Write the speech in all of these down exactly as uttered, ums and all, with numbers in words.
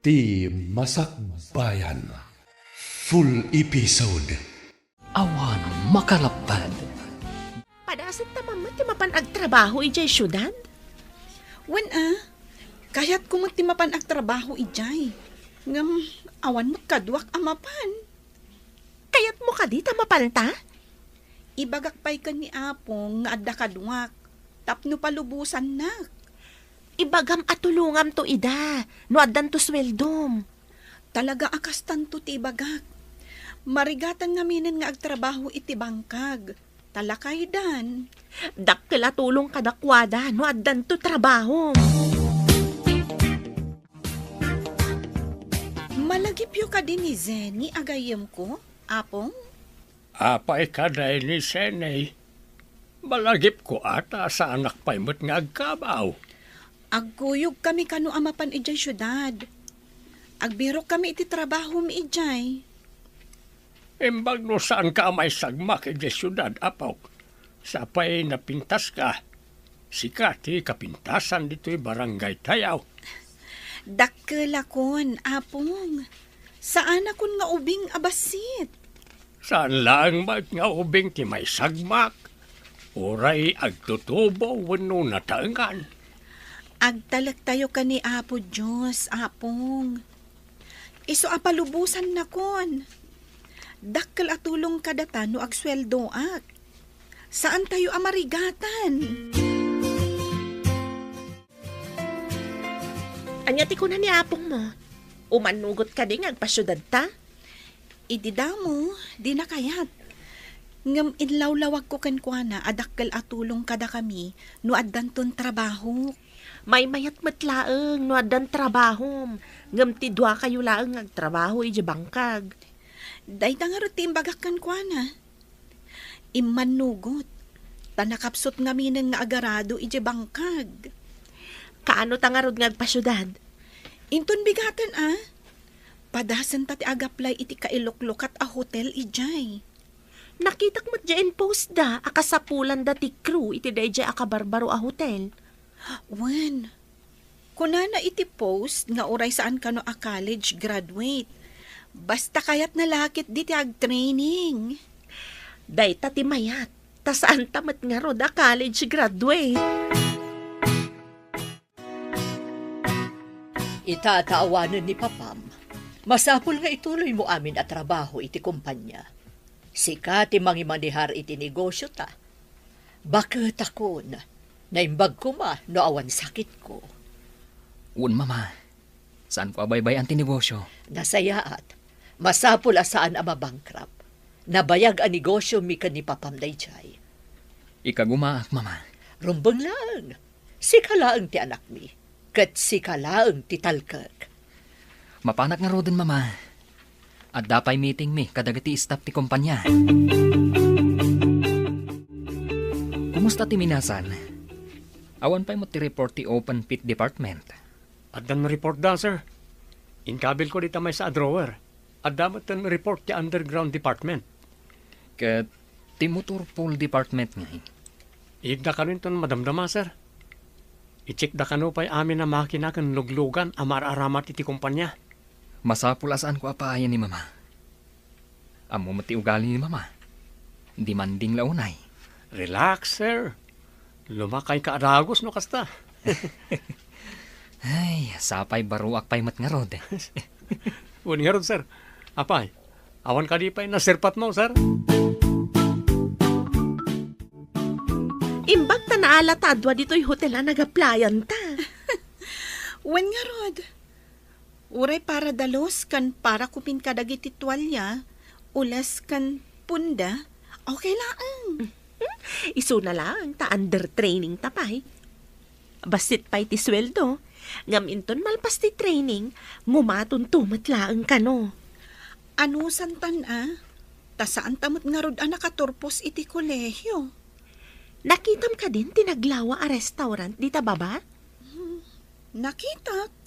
Ti Masakbayan. Full episode. Awan makarapped. Padasenta man met ti mapan agtrabaho idiay siudad? Wen a, kayatko met ti mapan agtrabaho idiay. Ngem awan met kaduak a mapan. Kayatmo kadi ta mapanta? Ibagak pay ken ni Apong nga adda kaduak tapno palubosannak. Ibagam a tulongamto ida no addanto sueldom. Talaga a kastanto ti ibagak. Marigatan ngaminen nga agtrabaho iti bangkag. Ta lakaydan. Dakkel a tulong kadakuada no addanto trabahom. Malagipyo kadi ni Zenny a gayyemko, Apong? Apay kadi ni Zenny? Malagipko a ta saanak pay met nga agkabaw. Agkuyogkami kano a mapan idiay siudad. Agbirokkami iti trabahom idiay. Imbag no saanka a maisagmak idiay siudad, apok. Sapay napintaska. Sika ti kapintasan ditoy barangaytayo. Dakkelakon, Apong. Saanakon nga ubing a bassit. Saan laeng met nga ubing ti maisagmak, uray agtutubo wenno nataengan. Agtalektayo ken ni Apo Dios, Apong. Isu a palubosannakon. Dakkel a tulong kadata no agsueldoak. Saantayo a marigatan. Ania ti kuna ni apongmo? Umannugot kadi nga agpasiudadta? Idi damo, dina kayat. Ngem inlawlawagko kenkuana a dakkel a tulong kadakami no addanton trabaho. Maymayat met laeng no addan trabahom, ngem ti duakayo laeng nga agtrabaho idiay bangkag. Dayta ngarud ti imbagak kenkuana. Immannugot, ta nakapsut ngaminen nga agarado idiay bangkag. Kaano ta ngarud nga agpasiudad? Inton bigaten a, padasenta ti agaplay iti kailuklukat a hotel idiay. Nakitak met diay in-post da a kasapulanda ti crew iti daydiay a kabarbaro a hotel. Wen, kunana iti post nga uray saan kano a college graduate. Basta kayatna la ketdi ti agtraining. Dayta ti mayat, ta saanta met ngarud a college graduate. Ita ta awanen ni papam, masapul nga ituloymo amin a trabaho iti kompania. Sika ti mangimanehar iti negosiota. Baketakon, naimbag koma no awan sakitko. Wen, Mama. Saanko a baybay-an ti negosio. Nasayaat. Masapul a saan a mabankrupt. Nabayag a negosiomi ken ni papam daydiay. Ikagumaak, Mama. Rumbeng laeng. Sika laeng ti anakmi, ket sika laeng ti talkek. Mapanak ngaruden, Mama. Adda pay meetingmi kadagiti staff ti kompania. Kumusta ti minasan? Awan pay met ti report ti open pit department. Addan report da, sir. Inkabilko dita maysa a drawer. Adda met ten report ti underground department. Ket ti motor pool department ngay? Iyegda kano inton madamdama, sir. I-checkda kano pay amin a makina ken luglugan a maar-aramat iti kompania. Masapul a saanko a paayen ni Mama. Ammo met ti ugali ni Mama. Demanding la unay. Relax, sir. Lumakayka a dagus no kasta. Ay, sapay baruak pay met ngarud. Wen ngarud, sir. Apay, awan kadi pay naserpatmo, sir? Imbag ta naalatadwa ditoy hotel a nagaplayanta. Wen ngarud. Uray para dalus ken para kumin kadagiti tualia, ules ken punda, okay laeng. Isuna laeng ta under training ta pay. Bassit pay ti sueldo, ngem inton malpas ti training, ngumatonto met laeng kano. Anusantan a, ta saanta met ngarud a nakaturpos iti kolehio. Nakitam kadin ti naglawa a restaurant dita baba? Hmm, nakitak.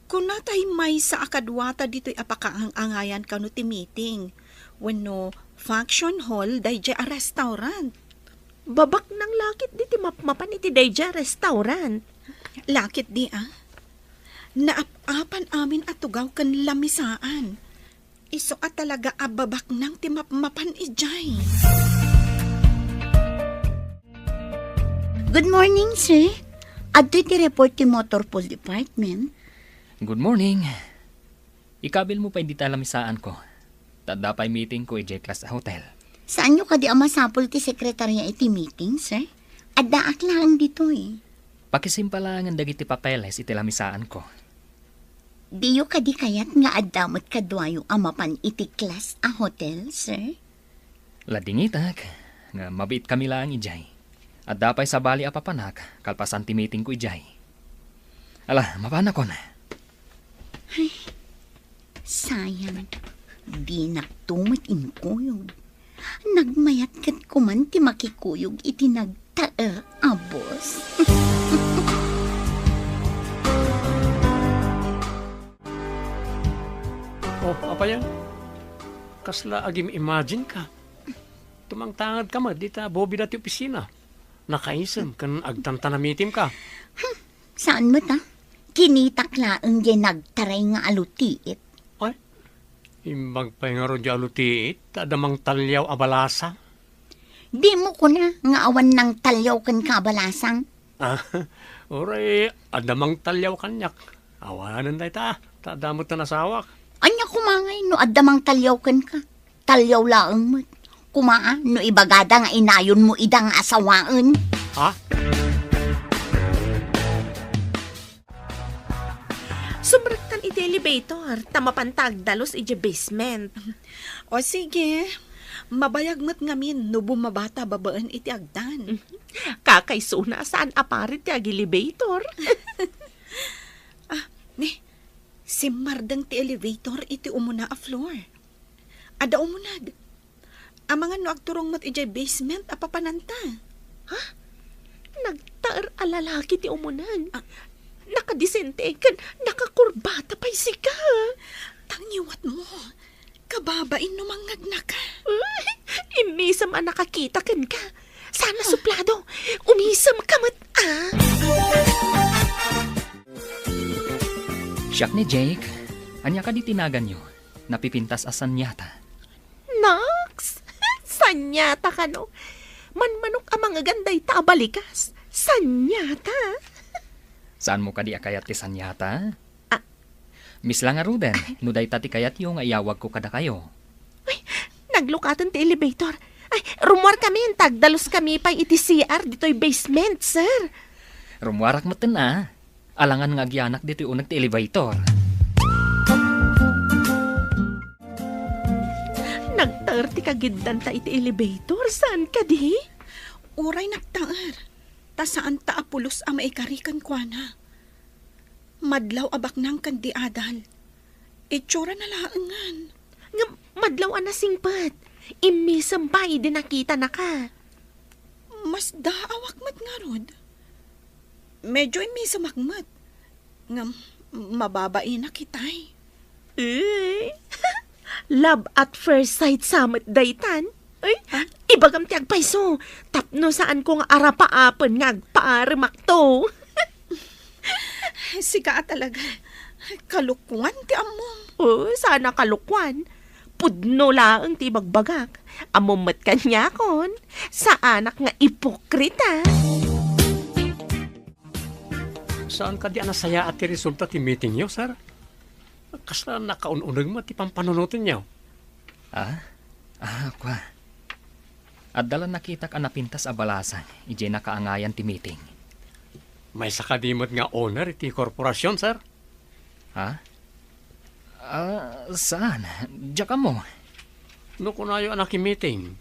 Kunatay maysa a kaduata ditoy a pakaang-angayan kano ti meeting, wenno function hall daydiay a restaurant. Babaknang la ketdi ti mapmapan iti daydiay a restaurant. La ketdi a? Naap-apan amin Adaw ken lamisaan. Isu a talaga a babaknang ti mapmapan idiay. Good morning, sir. Adtoy ti report ti Motor Pool Department. Good morning. Ikabilmo pay dita lamisaanko. Ta adda pay meetingko idiay Class A Hotel. Saanyo kadi a masapul ti sekretarya iti meeting, sir? Addaak laeng ditoy. Pakisimpalangen dagiti papeles iti lamisaanko. Diyo kadi kayat nga adda met kaduayo a mapan iti Class A Hotel, sir? Ladingitak nga mabiitkami laeng idiay. Adda pay sabali a papanak kalpasan ti meetingko idiay. Ala, mapanakon. Ay, sayang. Dinakto met inkuyog. Nagmayat ket kuman ti makikuyog iti nagtaer a boss. Oh, apay a? Kasla agim-imagine ka. Tumangtangad ka met dita bobida ti opisina. Nakaisem ken agtantanamitim ka. Hmm, saan met, a? Kinitak laeng diay nagtaray nga alutiit. Ay, imbag pay ngarud diay alutiit, ta adda mangtaliaw a balasang. Dimo kuna nga awan nangtaliaw kenka a balasang? Ah, uray, adda mangtaliaw kaniak. Awanen dayta, ta adda met ti nasawak. Ania koma ngay no adda mangtaliaw kenka? Taliaw laeng met. Koma, a, no ibagada nga inayonmo ida nga asawaen. Ha? Sumrektan iti elevator, ta mapanta agdalus iti basement. O sige, mabayag met ngamin no bumabata babaen iti agdan. Kakaisuna a saan a parit ti ag-elevator. Ah, ni, simmardeng ti elevator iti umuna a floor. Adda umuneg. Amangan no agturong met idiay basement a papananta. Ha? Nagtaer a lalaki ti umuneg. Ah. Nakadisente ken nakakurbata pay sika. Tangiwatmo. Kababain no mangngegnaka. Uy, immisem a nakakita kenka. Saan a suplado. Umisem ka met, a. Siak ni Jake. Ania kadi ti naganyo? Napipintas a sanyata. Naks! Sanyata kano? Manmanok a mangegan dayta a balikas. Sanyata? Saanmo kadi a kayat ti sanyata? Ah. Miss la ngaruden, no dayta ti kayatyo nga iyawagko kadakayo. Ay, naglukaten ti elevator. Ay, rummuarkami, ta agdaluskami pay iti C R ditoy basement, sir. Rummuarak metten a. Alangan nga agyanak ditoy uneg ti elevator. Nagtaer ti kagiddanta iti elevator, saan kadi? Uray nagtaer, ta saanta a pulos a maikari kenkuana. Madlaw a baknang ken di adal. Itsurana laengen. Ngem madlaw a nasingpet. Immisem pay idi nakitanaka. Masdaawak met ngarud. Medyo immisemak met. Ngem mababainak itay. Eh, love at first sight sa met daytan. Ay, ah? Ibagam ti agpayso, tapno saanko nga arapaapen nga agpaaremakto. Sika a talaga, kalokuan ti ammom. Oh, saan a kalokuan. Pudno laeng ti ibagbagak. Ammom met kaniakon, saanak nga ipokrita. Saan kadi a nasayaat ti resulta ti meetingyo, sir? Kasla nakaun-uneg met ti pampanunotenyo. Ah? Ah, kua. Adda la nakitak a napintas a balasang idiay nakaangayan ti meeting. Maysa kadi met nga owner iti korporasion, sir? Ha? Ah, saan? Diak ammo. No kunayo a nakimiting,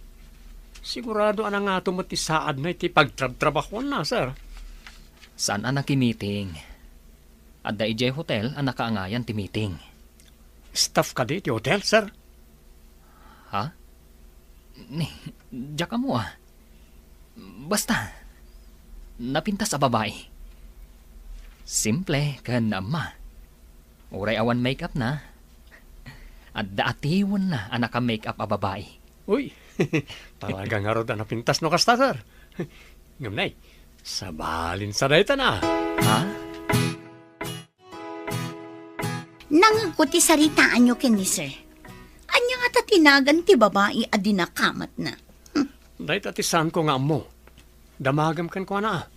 sigurado a nangato met ti saadna iti pagtrabtrabahuanna, sir. Saan a nakimiting? Adda idiay hotel a nakaangayan ti meeting. Staff kadi ti hotel, sir? Ha? Ni, diak ammo a. Basta, napintas a babai. Simple ken naamma. Uray awan make-up na, adda atiwenna a naka-make-up a babai. Uy, talaga ngarud a napintas no kasta, sir. Ngem nay, sabalin sa dayta na. Ha? Nangegko ti saritaanyo ken ni Sir. Ania ngata ti nagan ti babai a dinakamatna? Dayta ti saanko nga ammo. Damagem kenkuana.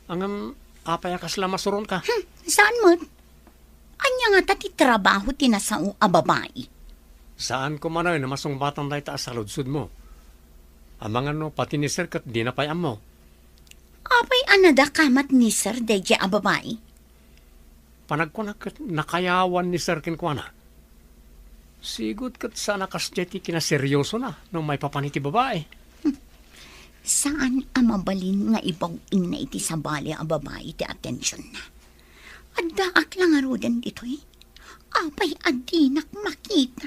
Ngem, apay a kasla masuronka? Hmm, saan met? Ania ngata ti trabaho ti nasao a babai? Saanko manen a masungbatan dayta a saludsodmo. Amangan no pati ni Sir ket dina pay ammo. Apay a nadakamat ni Sir daydiay a babai? Panagkunak ket nakayawan ni Sir kenkuana. Sigud ket saan a kasdiay ti kinaseriosona no maipapan iti babai. Saan a mabalin nga ibaw-ingna iti sabali a babai ti atensionna. Addaak la ngaruden ditoy. Apay a dinak makita?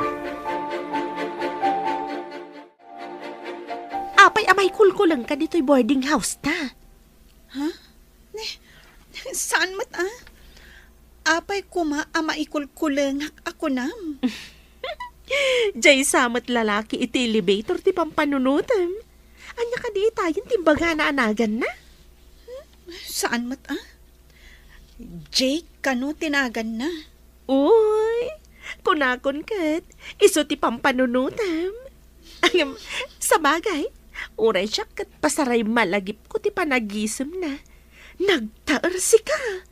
Apay a maikulkulengka ditoy boarding house ta? Ha? Ne, saan met a? Apay koma a maikulkulengak a kunam? Diay sa met lalaki iti elevator ti pampanunotem. Ania kadi itayen ti imbagana a naganna? Saan met a? Jake kano ti naganna? Uy, kunakon ket, isu ti pampanunotem. Ngem, sabagay, uray siak ket pasaray malagipko ti panagisemna. Nagtaersika.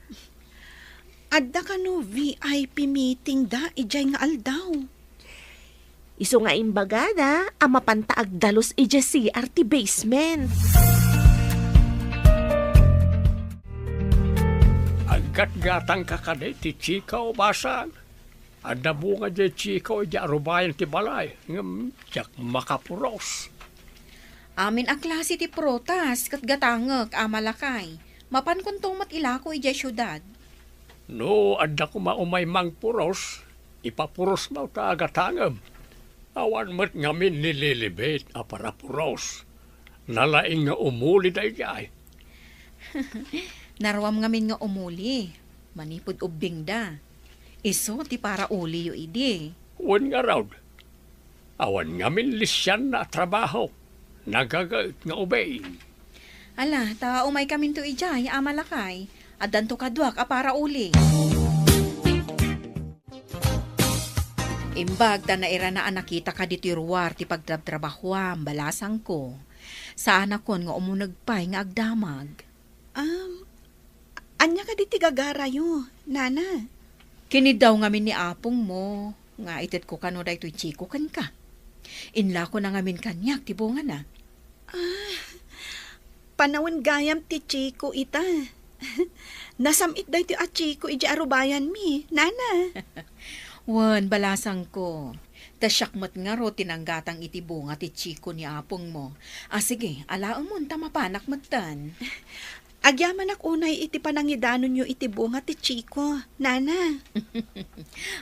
Adda kano V I P meeting da idiay nga aldaw? Isu nga imbagada a mapanta agdalus idiay C R ti basement. Aggatgatangka kadi ti chiko, basang? Adda bunga diay chiko idiay arubayan ti balay, ngem diak makapuros. Amin a klase ti prutas ket gatangek, Ama Lakay. Mapankonto met ilako idiay siudad. No adda koma umay mangpuros, ipapurosmo ta agatangem. Awan met ngamin ni Lilibet a parapuros. Nalaing nga umuli daydiay. Naruam ngamin nga umuli, manipud ubbingda. Isu ti parauliyo idi. Wen ngarud, awan ngamin lisianna a trabaho. Nagaget nga ubing. Ala, ta umaykaminto idiay, Ama Lakay. Addanto kaduak a parauli. Imbag ta nairana a nakitaka ditoy ruar ti pagtrabtrabahoam, balasangko. Saanakon nga umuneg pay nga agdamag. Um, ania kadi ti gagarayo, Nana? Kiniddaw ngamin ni apongmo nga itedko kano daytoy chiko kenka. Inlakona ngamin kaniak ti bungana. Ah, panawen gayam ti chiko ita. Nasam-it daytoy a chiko idiay arubayanmi, Nana. Wen, balasangko. Ta siak met ngarud ti nanggatang iti bunga ti chiko ni apongmo. A, sige, alaemon ta mapanak metten. Agyamanak unay iti panangidanonyo iti bunga ti chiko, Nana.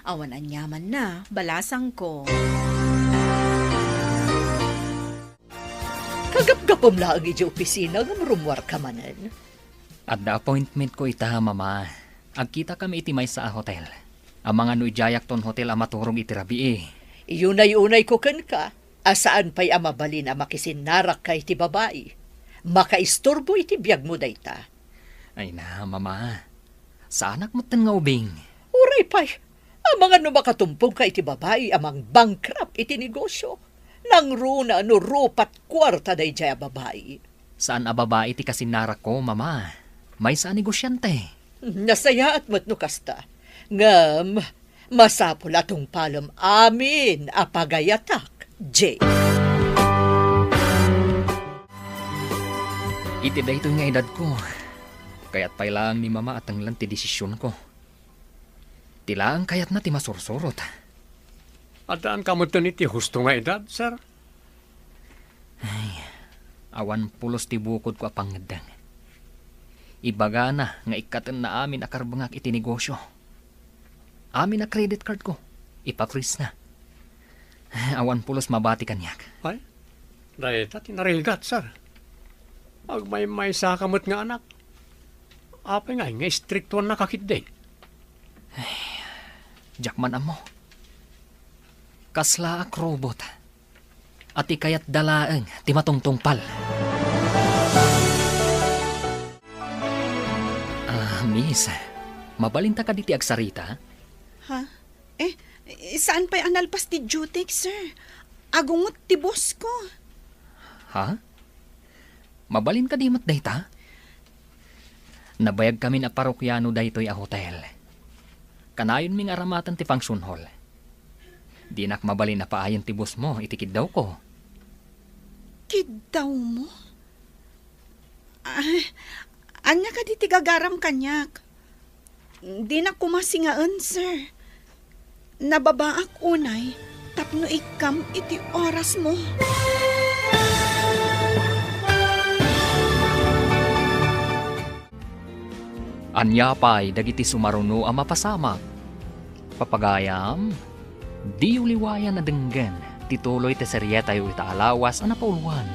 Awan aniamanna, balasangko. Kagapgapem laeng idiay opisina ngem rummuarka manen. Adda appointmentko ita, Mama. Agkitakami iti maysa a hotel. Amangan no idiayakton hotel a maturog iti rabii. Iyunay-unayko kenka a saan pay a mabalin a makisinnarakka iti babai. Makaisturbo iti biagmo dayta. Ay na, Mama. Saanak metten nga ubing. Uray pay, amangan no makatumpongka iti babai a mangbankrupt iti negosio. Nangruna no rupat kuarta daydiay a babai. Saan a babai ti kasinnarakko, Mama. Maysa a negosiante. Nasayaat met no kasta. Ngem, masapul a tungpalem amin a pagayatak, Jake. Iti daytoy nga edadko, kayat pay laeng ni Mama a tenglen ti desisionko. Ti laeng kayatna ti masursurot. Addaanka metten iti husto nga edad, sir? Ay, awan pulos ti bukodko a pangngeddeng. Ibagana nga ikkatenna amin a karbengak iti negosio. Amin a credit cardko, ipafreezna. Awan pulos mabati kaniak. Ay, dayta ti narigat, sir. Agmaymaysaka met nga anak. Apay ngay nga istriktuannaka ketdi? Ay, diak man ammo. Kaslaak robot a ti kayatda laeng ti matungtungpal. Ah, miss, mabalinta kadi ti agsarita? Ha? Eh, saan pay a nalpas ti duty, sir? Agungot ti boss ko. Ha? Mabalin kadi met dayta? Nabayagkamin a parokiano daytoy a hotel. Kanayonmi nga aramaten ti function hall. Dinak mabalin a paayen ti boss mo iti kiddawko. Kiddawmo? Ah, ania kadi ti gagaram kaniak? Dinak koma singaen, sir. Nababaak unay tapno ikkam iti orasmo. Ania pay dagiti sumaruno a mapasamak? Papagayam, diyo liwayan a denggen ti tuloy ti serietayo ita a lawas a napauluan.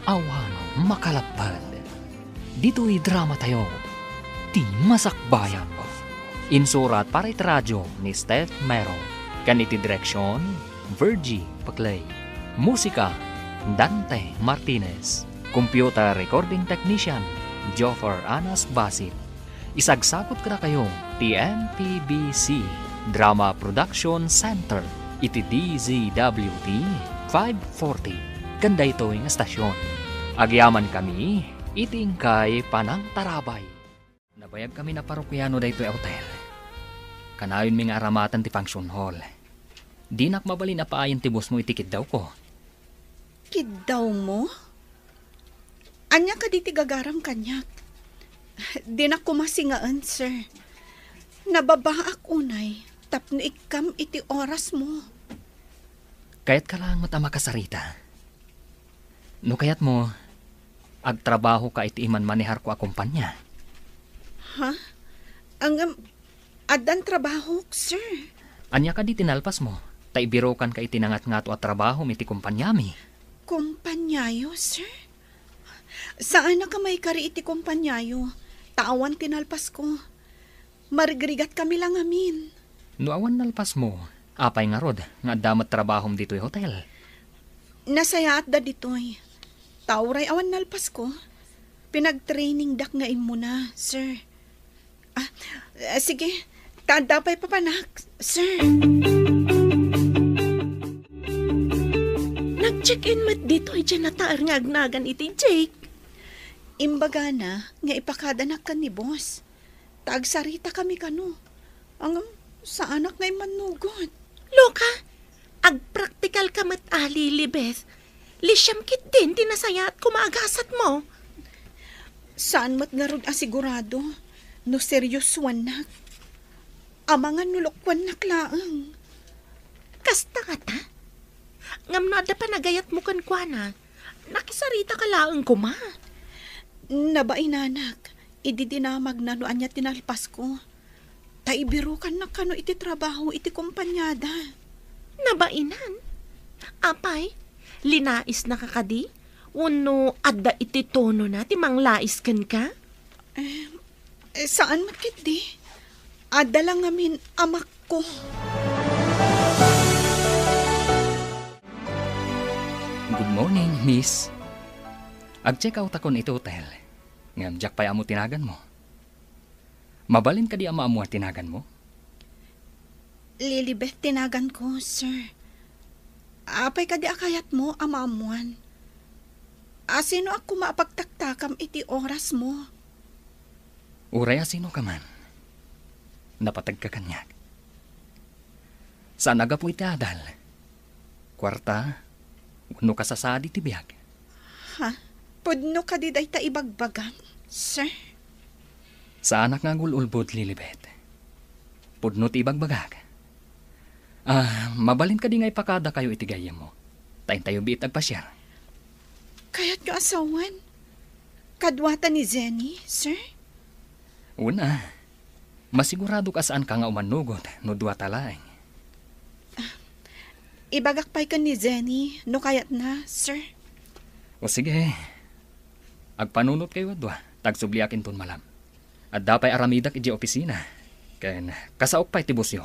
Awan makalapped. Ditoy dramatayo, Ti Masakbayan. Insurat para iti radio ni Steph Mero. Ken iti direksion, Virgie Paclay. Musika, Dante Martinez. Computer recording technician, Joffer Anas Basit. Isagsagod kadakayo ti M P B C Drama Production Center iti D Z W T five forty, ken daytoy nga stasyon. Agyamankami iti inkay panangtarabay. Nabayagkamin a parokiano daytoy a hotel. Kanayonmi nga aramaten ti function hall. Dinak mabalin a paayen ti boss mo iti kiddawko. Kiddawmo? Ania kadi ti gagaram kaniak? Dinak koma singaen, sir. Nababaak unay tapno ikkam iti orasmo. Kayatka laeng met a makasarita. No kayatmo, agtrabahoka iti imanmaneharko a kompania. Ha? Ngem, addan trabahok, sir. Ania kadi ti nalpasmo? Ta ibirokanka iti nangatngato a trabahom iti kompaniami. Kompaniayo, sir? Saanak a maikari iti kompaniayo, ta awan ti nalpasko. Marigrigatkami la ngamin. No awan nalpasmo, apay ngarud nga adda met trabahom ditoy hotel? Nasayaatda ditoy. Ta uray awan nalpasko, pinagtrainingdak nga immuna, sir. Ah, ah, sige. Ta adda pay papanak, sir. Nag-check-in met ditoy diay nataer nga agnagan iti Jake. Imbagana nga ipakadanak ken ni boss. Ta agsaritakami kano. Ngem, saanak nga immannugot. Loka, agpraktikalka met a, Lilibeth. Lisiam ketdin ti nasayaat koma a gasatmo. Saan met ngarud a sigurado no seriosoannak. Amangan no lokoannak laeng. Kasta ngata? Ngem no adda panagayatmo kenkuana, nakisaritaka laeng koma. Nabainanak idi dinamagna no ania ti nalpasko. Ta ibirokannak kano iti trabaho iti kompaniada. Nabainan? Apay, linaisnaka kadi? Wenno adda iti tonona ti manglais kenka? Eh, eh, saan met ketdi. Adda la ngamin amakko. Good morning, miss. Ag-check outakon iti hotel. Ngem diak pay ammo ti naganmo. Mabalin kadi a maammuan ti naganmo? Lilibeth ti naganko, sir. Apay kadi a kayatmo a maammuan? Asinoak koma a pagtaktakam iti orasmo? Uray asinoka man, napategka kaniak. Saan a gapu iti adal, kuarta, wenno kasasadi ti biag. Ha? Pudno kadi dayta ibagbagam, sir? Saanak nga agul-ulbod, Lilibet. Pudno ti ibagbagak. Ah, mabalin kadi nga ipakadakayo iti gayyemmo? Ta intayo biit agpasiar. Kayatyo a sawen? Kaduata ni Jenny, sir? Wen a. Masiguradok a saanka nga umannugot no duata laeng. Ibagak pay ken ni Jenny no kayatna, sir. O sige. Agpanunotkayo a dua, ta agsubliak inton malam. Adda pay aramidek idiay opisina. Ken kasaok pay ti busyo.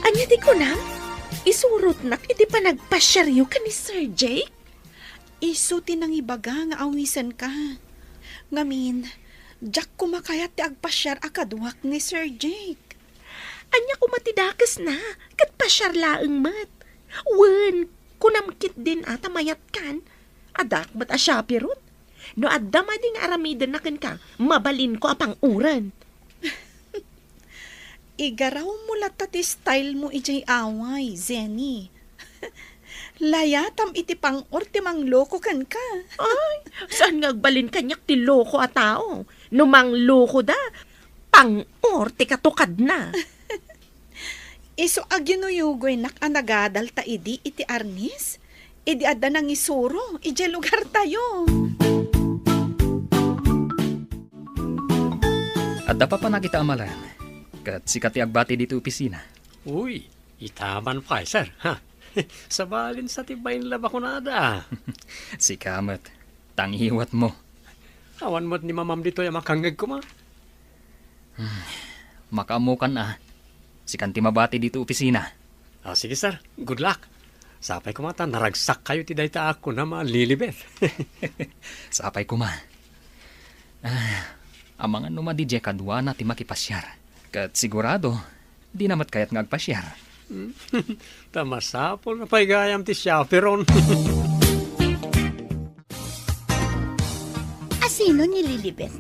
Ania ti kunam? Isurotnak iti panagpasiaryo ken ni Sir Jake? Isu ti nangibaga nga awisenka. Ngamin, Diak koma kayat ti agpasiar a kaduak ni Sir Jake. Ania koma ti dakesna? Ket pasiar laeng met. Wen, kunam ketdin a ta mayatkan. Addaak met a chaperon. No adda madi nga aramidenna kenka, mabalinko a pang-uren. Igarawmo latta ti style mo idiay away, Jenny. Layatam iti pang-or ti mangloko kenka. Ay, saan nga agbalin kaniak ti loko a tao? No manglokoda, pang-or ti katukadna. Isu a ginuyugoynak a nagadalta idi iti arnis, idi adda nangisuro idiay lugartayo. Adda papanak ita a malem, ket sika ti agbati ditoy opisina. Uy, ita man pay, sir. Ha? Sabagin sa ti bain la bakunada. Sika met, tangiwat mo. Awan met ni mamam ditoy a makangngeg koma. Hmm, makaammokan a. Sikan ti mabati ditoy opisina. Ah, sige, sir. Good luck. Sapay koma ta naragsak kayo ti dayta a kunam a Lilibet. Sapay koma. Ah, amangan no madi diay kaduana ti makipasiar. Ket sigurado, dina met kayat nga agpasiar. Ta masapul na pay gayam ti chaperon. Asino ni Lilibet?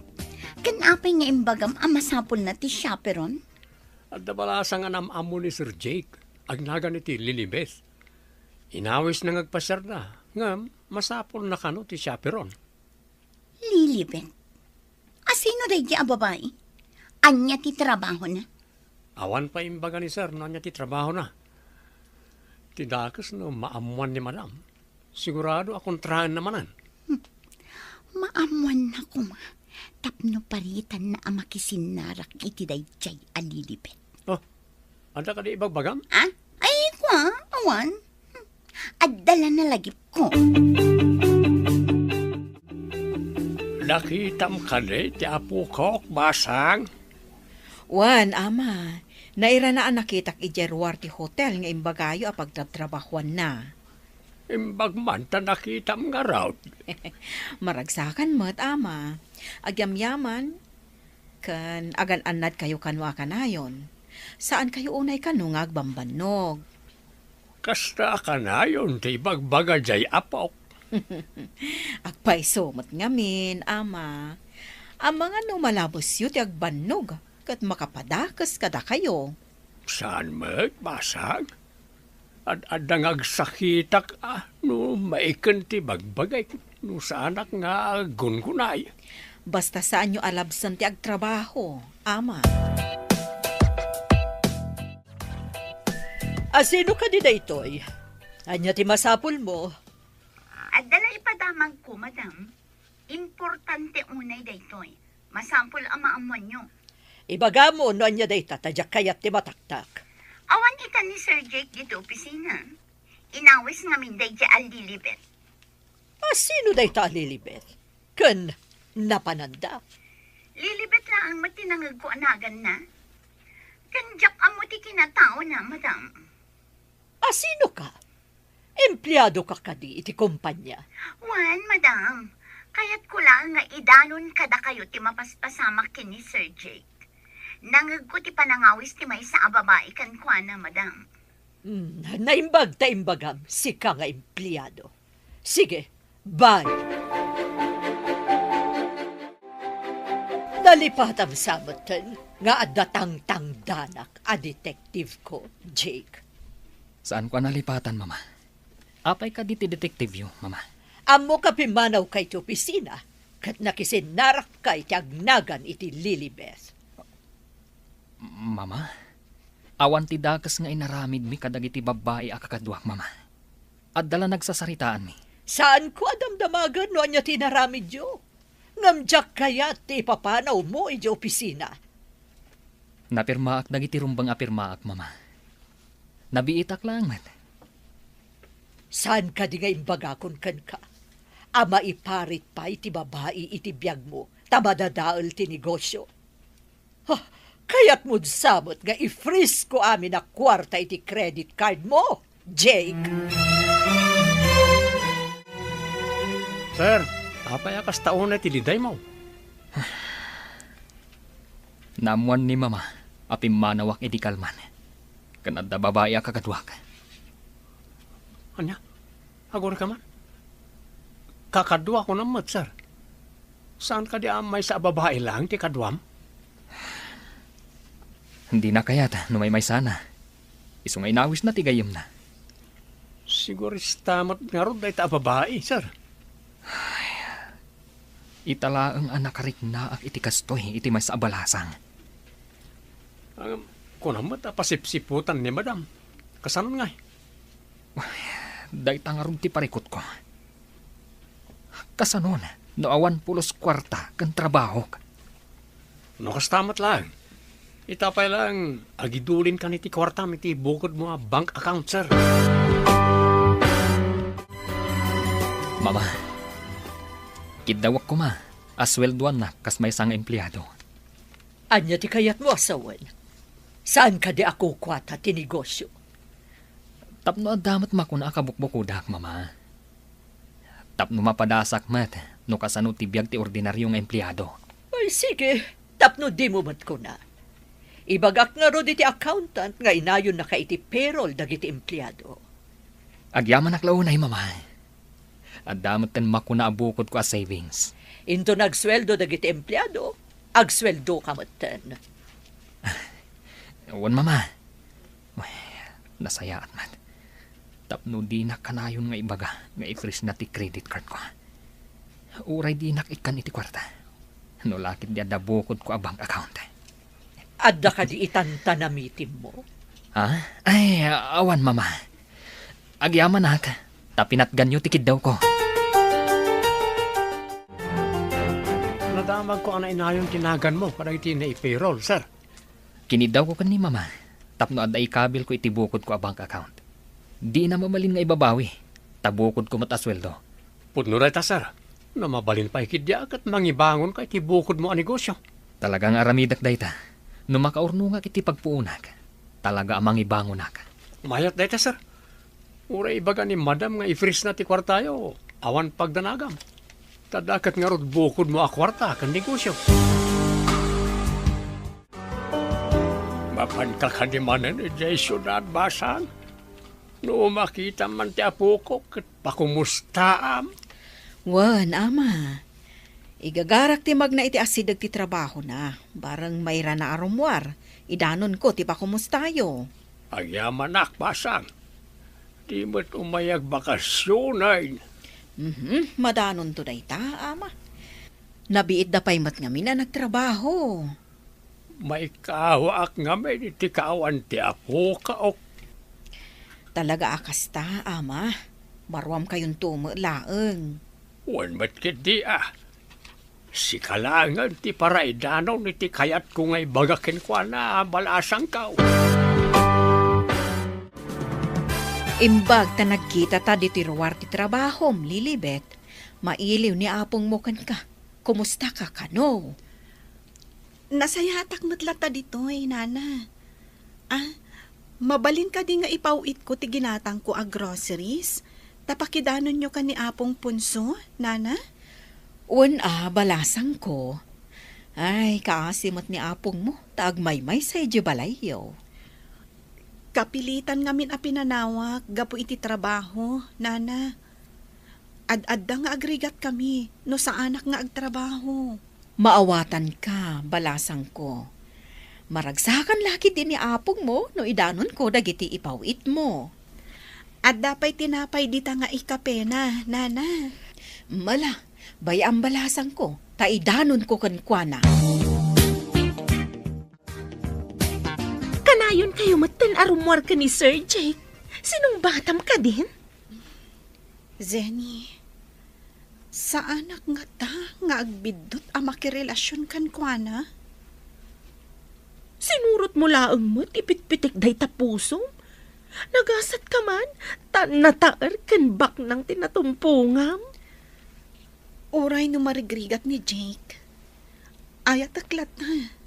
Ken apay nga imbagam a masapulna ti chaperon? Adda balasa nga nam-ammo ni Sir Jake, agnagan iti Lilibet. Inawisna nga agpasiarda, ngem masapulna kano ti chaperon. Lilibet? Asino daydi a babai? Ania ti trabahona? Awan pay imbaga ni Sir no ania ti trabahona. Ti dakes no maammoan ni Madam, sigurado a kontraenna manen. Hmm. Maammoanna koma tapno paritanna a makisinnarak iti daydiay a Lilibet. Oh, adda kadi ibagbagam? Ah? Ay, kua, awan. Hmm. Adda la nalagipko. Nakitam kadi ti apokok, Basang? Wen, Ama. Nairana a nakitak idiay ruar ti hotel nga imbagayo a pagtrabtrabahuanna. Imbag man ta nakitam ngarud. Maragsakan met, Ama. Agyamyaman, ken agan-annadkayo kano a kanayon. Saankayo unay kano nga agbambannog. Kasta a kanayon ti ibagbaga diay apok. Agpayso met ngamin, Ama. Amangan no malabesyo ti agbannog ket makapadakes kadakayo. Saan met, Basang? Ad-adda nga agsakitak a no maiken ti bagbagayko no saanak nga aggungunay. Basta saanyo a labsen ti agtrabaho, Ama. Asino kadi daytoy? Ania ti masapulmo? Adda la ipadamagko, Madam. Importante unay daytoy. Masapul a maammoanyo. Ibagamo no ania dayta ta diak kayat ti mataktak. Awan ita ni Sir Jake ditoy opisina. Inawis ngamin daydiay a Lilibet. Asino dayta a Lilibet? Ken napananda? Lilibet laeng met ti nangegko a naganna. Ken diak ammo ti kinataona, Madam. Asino ka? Empleado ka kadi iti kompanya? Wen, Madam. Kayatko laeng nga idanon kadakayo ti mapaspasamak ken ni Sir Jake. Nangegko ti panangawis ti maysa a babai kenkuana, Madam. Hmm, naimbag ta imbagam, sika nga empleado. Sige, bye. Nalipatam sa metten nga adda tangtangdanak a detective ko, Jake. Saanko a nalipatan, Mama. Apay kadi ti detective-yo, Mama? Ammok a pimmanawka iti opisina ket nakisinnarakka iti agnagan iti Lilibet. Mama, awan ti dakes nga inaramidmi kadagiti babbai a kakaduak, Mama. Adda la nagsasaritaanmi. Saanko a damdamagen no ania ti inaramidyo. Ngem diak kayat ti ipapanawmo idiay opisina. Napirmaak dagiti rumbeng a pirmaak, Mama. Nabiitak laeng met. Saan kadi nga imbagakon kenka a maiparit pay ti babai iti biagmo ta madadael ti negosio? Ah, kayatmod sa met nga i-freeze ko amin a kuarta iti credit card mo, Jake? Sir, apay a kasta unay ti lidaymo? Naammoan ni Mama a pimmanawak idi kalman, ken adda babai a kakaduak. Ania? Agurayka man? Kakadua kunam met, sir. Saan kadi a maysa a babai laeng ti kaduam? Dina kayat no maymaysana. Isu nga inawisna ti gayyemna. Sigurista met ngarud dayta a babai, sir. Ita laeng a nakariknaak iti kastoy iti maysa a balasang. Ngem, kunam met a pasipsiputan ni Madam. Kasano ngay? Dayta ngarud ti parikutko. Kasanon no awan pulos kuarta ken trabahok? No kasta met laeng, ita pay laeng agidulinkan iti kuartam iti bukodmo a bank account, sir. Mama, kiddawak koma a sueldoannak kas maysa nga empleado. Ania ti kayatmo a sawen? Saan kadi a kukuata ti negosio? Tapno adda met makuna a kabukbukodak, Mama. Tapno mapadasak met no kasano ti biag ti ordinario nga empleado. Ay, sige, tapno dimo met kuna. Ibagak ngarud iti accountant nga inayonnaka iti payroll dagiti empleado. Agyamanak la unay, Mama. Adda metten makuna a bukodko a savings. Inton agsueldo dagiti empleado, agsueldoka metten. Wen, Mama. Uy, nasayaat met. Tapno dinak kanayon nga ibaga nga i-freeze na ti credit cardko. Uray dinak ikkan iti kuarta. No la ketdi adda bukodko a bank account. Adda kadi itan ta namitimmo? Ha? Ay, awan, Mama. Agyamanak, ta pinatganyo ti kiddawko. Nadamagko a nainayon ti naganmo kadagiti nai-payroll, sir. Kiniddawko ken ni Mama tapno adda ikabilko iti bukodko a bank account. Dina mabalin nga ibabawi, ta bukodko met a sueldo. Pudno dayta, sir. No mabalin pay ketdi a ket mangibangonka iti bukodmo a negosio. Talaga nga aramidek dayta. No makaurnongak iti pagpuonak, talaga a mangibangonak. Mayat dayta, sir. Uray ibaga ni Madam nga i-freeze na ti kuartayo, awan pagdanagam. Ta adda ket ngarud bukodmo a kuarta ken negosio. Mapanka kadi manen idiay siudad, Basang? No makitam man ti apoko, ket pakumustaam. Wen, Ama. Igagarak ti magna iti asideg ti trabahona, bareng mairana a rummuar, idanonko ti pakumustayo. Agyamanak, Basang. Di met umay agbakasionen. Mhm, madanonto dayta, Ama. Nabiitda pay met ngamin a nagtrabaho. Maikawaak ngamin iti kaawan ti apoka, ok? Talaga a kasta, Ama. Baruamkayonto met laeng. Wen met ketdi a. Sika laengen ti paraidanon iti kayatko nga ibaga kenkuana a balasangko. Imbag ta nagkitata ditoy ruar ti trabahom, Lilibet, mailiw ni apongmo kenka. Kumustaka kano? Nasayaatak met latta ditoy, Nana. Ah, mabalin kadi nga ipaw-itko ti ginatangko a groceries? Ta pakidanonyo ken ni Apong Ponso, Nana? Wen a, balasangko. Ay, kaasi met ni apongmo, ta agmaymaysa idiay balayyo. Kapilitan ngamin a pinanawak gapu iti trabaho, Nana. Ad-adda nga agrigatkami no saanak nga agtrabaho. Maawatanka, balasangko. Maragsakan la ketdi ni apongmo no idanonko dagiti ipaw-itmo. Adda pay tinapay dita nga ikapena, Nana. Mala, bay-am, balasangko, ta idanonko kenkuana. Kanayonkayo metten a rummuar ken ni Sir Jake. Sinungbatam kadin? Zenny, saanak ngata nga agbiddut a makirelasion kenkuana? Sinurotmo laeng met ipitpitik dayta pusom. Nagasatka man, ta nataer ken baknang ti natumpongam. Uray no marigrigat ni Jake, ayatek latta.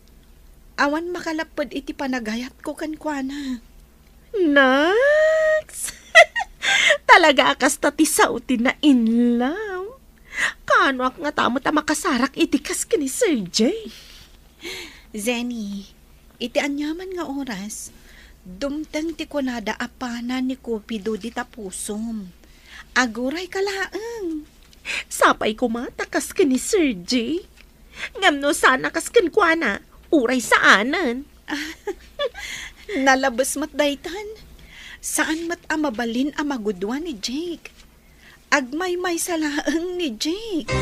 Awan makalapped iti panagayatko kenkuana. Naks! Talaga a kasta ti sao ti na-in love. Kaanoak ngata met a makasarak iti kas ken ni Sir Jake? Jenny, iti aniaman nga oras, dumteng ti kunada a pana ni Cupido dita pusom. Agurayka laeng. Sapay koma ta kas ken ni Sir Jake. Ngem no saan a kas kenkuana, uray saanen. Nalabes met daytan. Saan met a mabalin a magudua ni Jake. Agmaymaysa laeng ni Jake.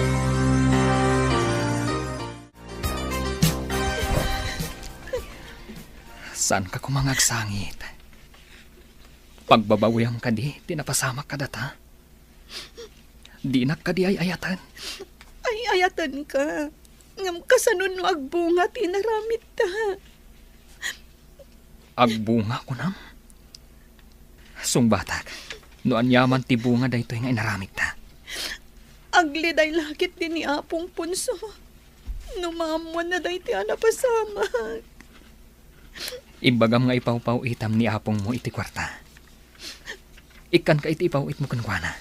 Saanka koma nga agsangit? Pagbabawiam kadi ti napasamak kadata? Dinak kadi ay-ayaten? Ay-ayatenka. Ngem kasano no agbunga ti inaramidta? Agbunga, kunam? Sungbatak, no aniaman ti bunga daytoy nga inaramidta. Agliday la ketdi ni Apong Ponso no maammoanna daytoy a napasamak. Imbagam nga ipawpaw-itam ni apongmo iti kuarta. Ikkanka iti ipaw-itmo kenkuana.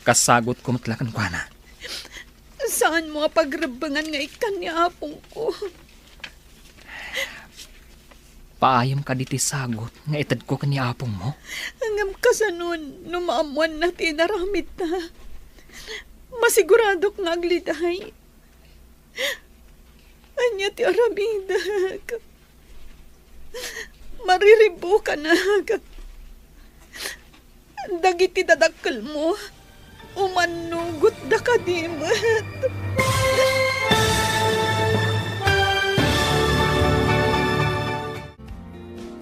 Kas sagutko met la kenkuana. Saanmo a pagrebbengan nga ikkan ni apongko. Paayem kadi ti sagut nga itedko ken ni apongmo? Ngem kasano no maammoanna ti inaramidta? Masiguradok nga agliday. Ania ti aramidek? Mariribukanak. Dagiti dadakkelmo, umannugotda kadi met.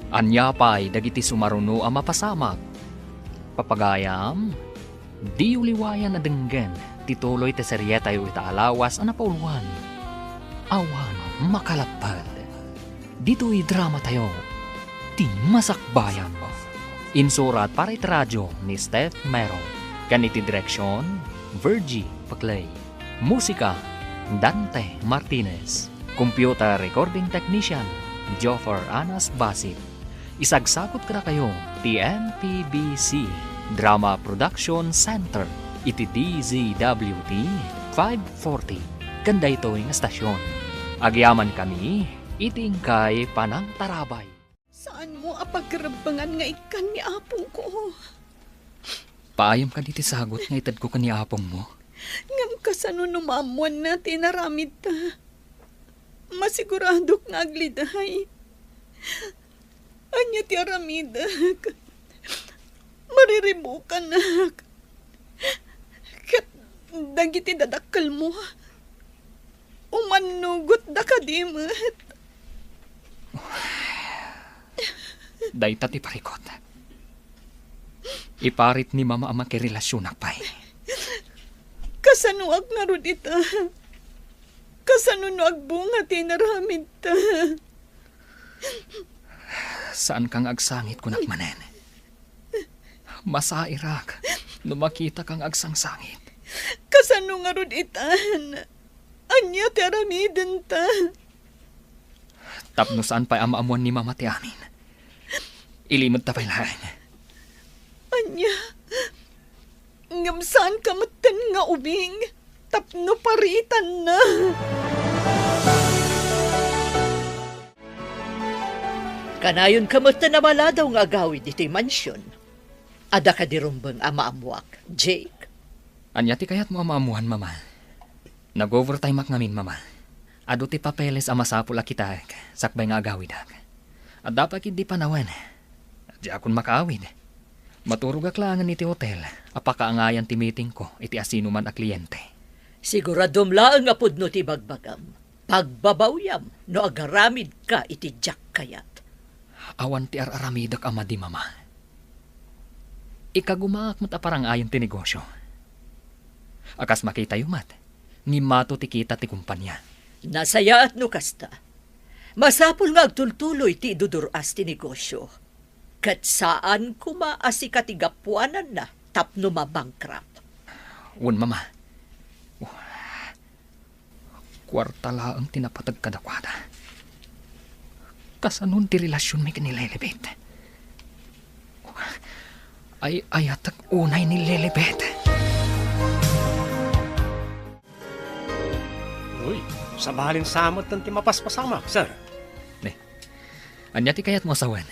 Ania pay dagiti sumaruno a mapasamak? Papagayam, diyo liwayan a denggen ti tuloy ti serietayo ita a lawas a napauluan. Awan makalapped. Ditoy dramatayo, Ti Masakbayan. Insurat para iti radio ni Steph Mero. Ken iti direksion, Virgie Paclay. Musika, Dante Martinez. Computer recording technician, Joffer Anas Basit. Isagsagut kadakayo ti M P B C Drama Production Center iti D Z W T five forty ken daytoy nga stasyon. Agyamankami iti inkay panangtarabay. Saanmo a pagrebbengan nga ikkan ni apongko? Paayem kadi ti sagut nga itedko ken ni apongmo? Ngem kasano no maammoanna ti inaramidta? Masiguradok nga agliday. Ania ti aramidek? Mariribukanak. Ket dagiti dadakkelmo, umannugotda kadi met. Dayta ti parikut. Iparit ni Mama a makirelasionak pay. Kasanoak ngarud ita? Kasano no agbunga ti inaramidta? Saanka nga agsangit kunak manen. Masairak no makitaka nga agsangsangit. Kasano ngarud itan? Ania ti aramidenta? Tapno saan pay a maammoan ni Mama ti amin, ilimedta pay laeng. Ania? Ngem saanka metten nga ubing tapno paritanna? Kanayonka metten a maladaw nga agawid iti mansion. Adda kadi rumbeng a maammoak, Jake? Ania ti kayatmo a maammoan, Mama? Nag-overtimeak ngamin, Mama. Adu ti papeles a masapul a kitaek sakbay nga agawidak. Adda pay ketdi panawen. Diakon makaawid. Maturogak laengen iti hotel a pakaangayan ti meetingko iti asinoman a kliente. Siguradom laeng a pudno ti ibagbagam. Pagbabawiam no agaramidka iti diak kayat. Awan ti ar-aramidek a madi, Mama. Ikagumaak met a parangayen ti negosio. A kas makitayo met, ngimmato ti kita ti kompania. Nasayaat no kasta. Masapul nga agtultuloy ti idudur-as ti negosio. Ket saan koma a sika ti gapuananna tapno ma-bankrupt. Wen, Mama. Kuarta laeng ti napateg kadakuada. Kasanon ti relasionmi ken ni Lilibet? Ay-ayatek unay ni Lilibet. Uy, Sabalin sa metten ti mapaspasamak, sir. Ne, ania ti kayatmo a sawen?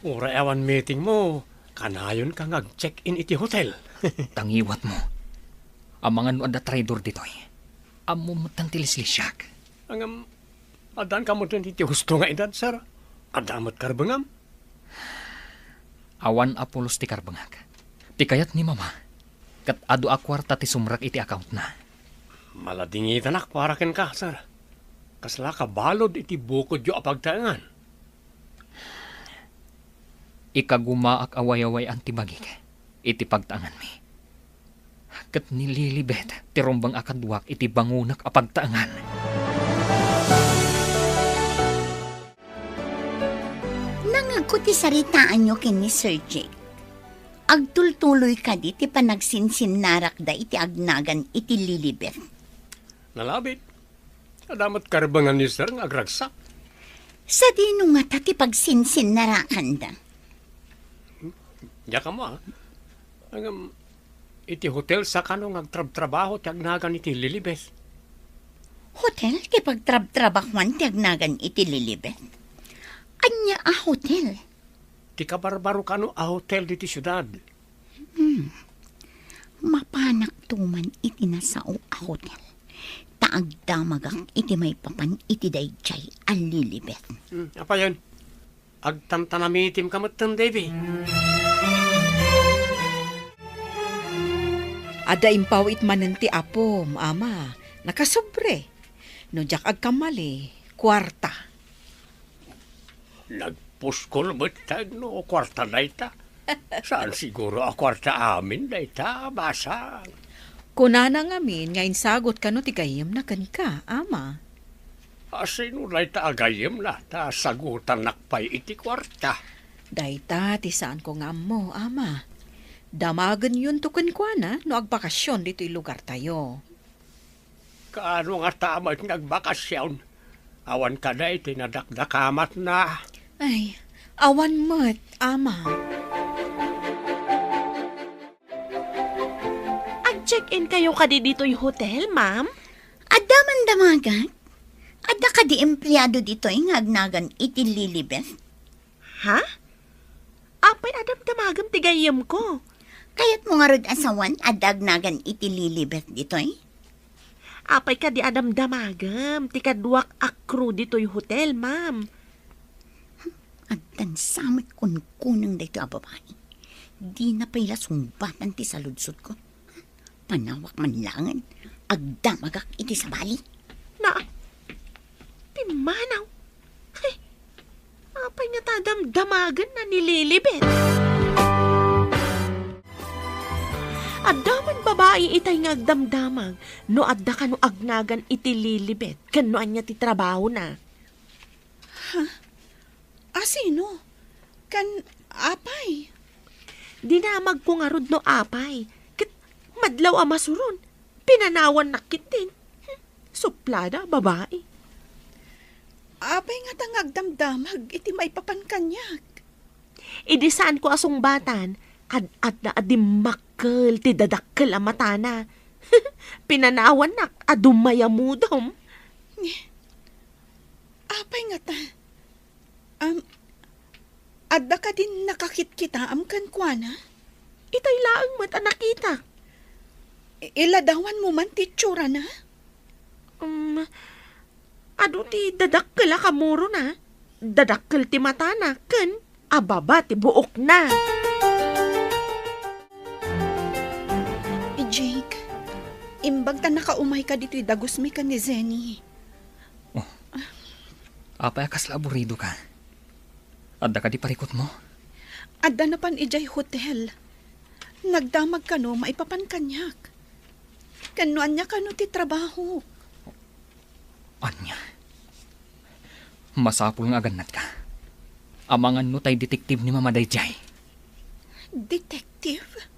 Uray awan meetingmo, kanayonka nga ag-check-in iti hotel. Tangiwatmo. Amangan no adda traidor ditoy. Ammom metten ti lislisiak. Ngem, addanka metten iti husto nga edad, sir. Adda met karbengam. Awan a pulos ti karbengak. Ti kayat ni Mama, ket adu a kuarta ti sumrek iti accountna. Maladingitanak para kenka, sir. Kasla kabalud iti bukodyo a pagtaengan. Ikagumaak a wayaway-an ti bagik iti pagtaenganmi. Ket ni Lilibet ti rumbeng a kaduak iti bangonak a pagtaengan. Nangngegko ti saritaanyo ken ni Sir Jake. Agtultuloy kadi ti panagsinsinnarakda iti agnagan iti Lilibet? Nalabit. Adda met karbengan ni Sir nga agragsak. Sadino ngata ti pagsinsinnarakanda? Diak ammo, a. Ngem, iti hotel sa kano nga agtrabtrabaho ti agnagan iti Lilibet. Hotel ti pagtrabtrabahoan ti agnagan iti Lilibet? Ania a hotel? Ti kabarbaro kano a hotel diti siudad. Hmm. Mapanakto man iti nasao a hotel, ta agdamagak iti maipapan iti daydiay a Lilibet. Hmm, apayen? Agtantanamitimka metten, Davy. Adda impawit manen ti apom, Ama. Nakasobre. No diak agkamali, kuarta. Nagpuskol met ta no kuarta dayta. Saan siguro a kuarta amin dayta, basang. Kunana ngamin nga insagot kano ti gayyemna kenka, Ama. A, sino dayta a gayyemna ta sagutannak pay iti kuarta? Dayta ti saanko nga ammo, Ama. Damagenyonto kenkuana no agbakasion ditoy lugartayo. Kaano ngata met nga agbakasion? Awan kadi ti nadakdakamatna? Ay, awan met, Ama. Ag-check-in kayo kadi ditoy hotel, ma'am? Adda man damagak? Adda kadi empleado ditoy nga agnagan iti Lilibet? Ha? Apay a damdamagem ti gayyemko? Kayatmo ngarud a sawen a dagnagan iti Lilibet ditoy? Apay kadi a damdamagem ti kaduak a crew ditoy hotel, ma'am? Addan sa met kunkuneng daytoy a babai. Dina pay la sungbatan ti saludsodko. Panawak man laengen, agdamagak iti sabali. Na, pimmanaw. Hey, apay ngata damdamagenna ni Lilibet? Adda man babai itay nga agdamdamag no adda kano agnagan iti Lilibet ken no ania ti trabahona. Ha? A sino? Kan apay? Dinamagko ngarud no apay. Ket madlaw a masuron, pinanawannak ketdin. Hmm, suplada a babai. Apay ngata nga agdamdamag iti maipapan kaniak? Idi saanko a sungbatan, ad-adda a dimmakkel ti dadakkel a matana. Pinanawannak a dumayamudom. Apay ngata? Am, adda kadin nakakitkitaam kenkuana? Itay laeng met a nakitak. I-, iladawanmo man ti itsurana? Um, adu ti dadakkel a kamurona, dadakkel ti matana, ken ababa ti buokna. Jake, imbag ta nakaumayka ditoy dagusmi ken ni Zenny. Oh. Apay a kasla aburidoka? Adda kadi parikutmo? Adda napan idiay hotel. Nagdamag kano maipapan kaniak. Ken no ania kano ti trabahok? Ania? Masapul nga agannatka. Amangan no tay detective ni Mama daydiay. Detective?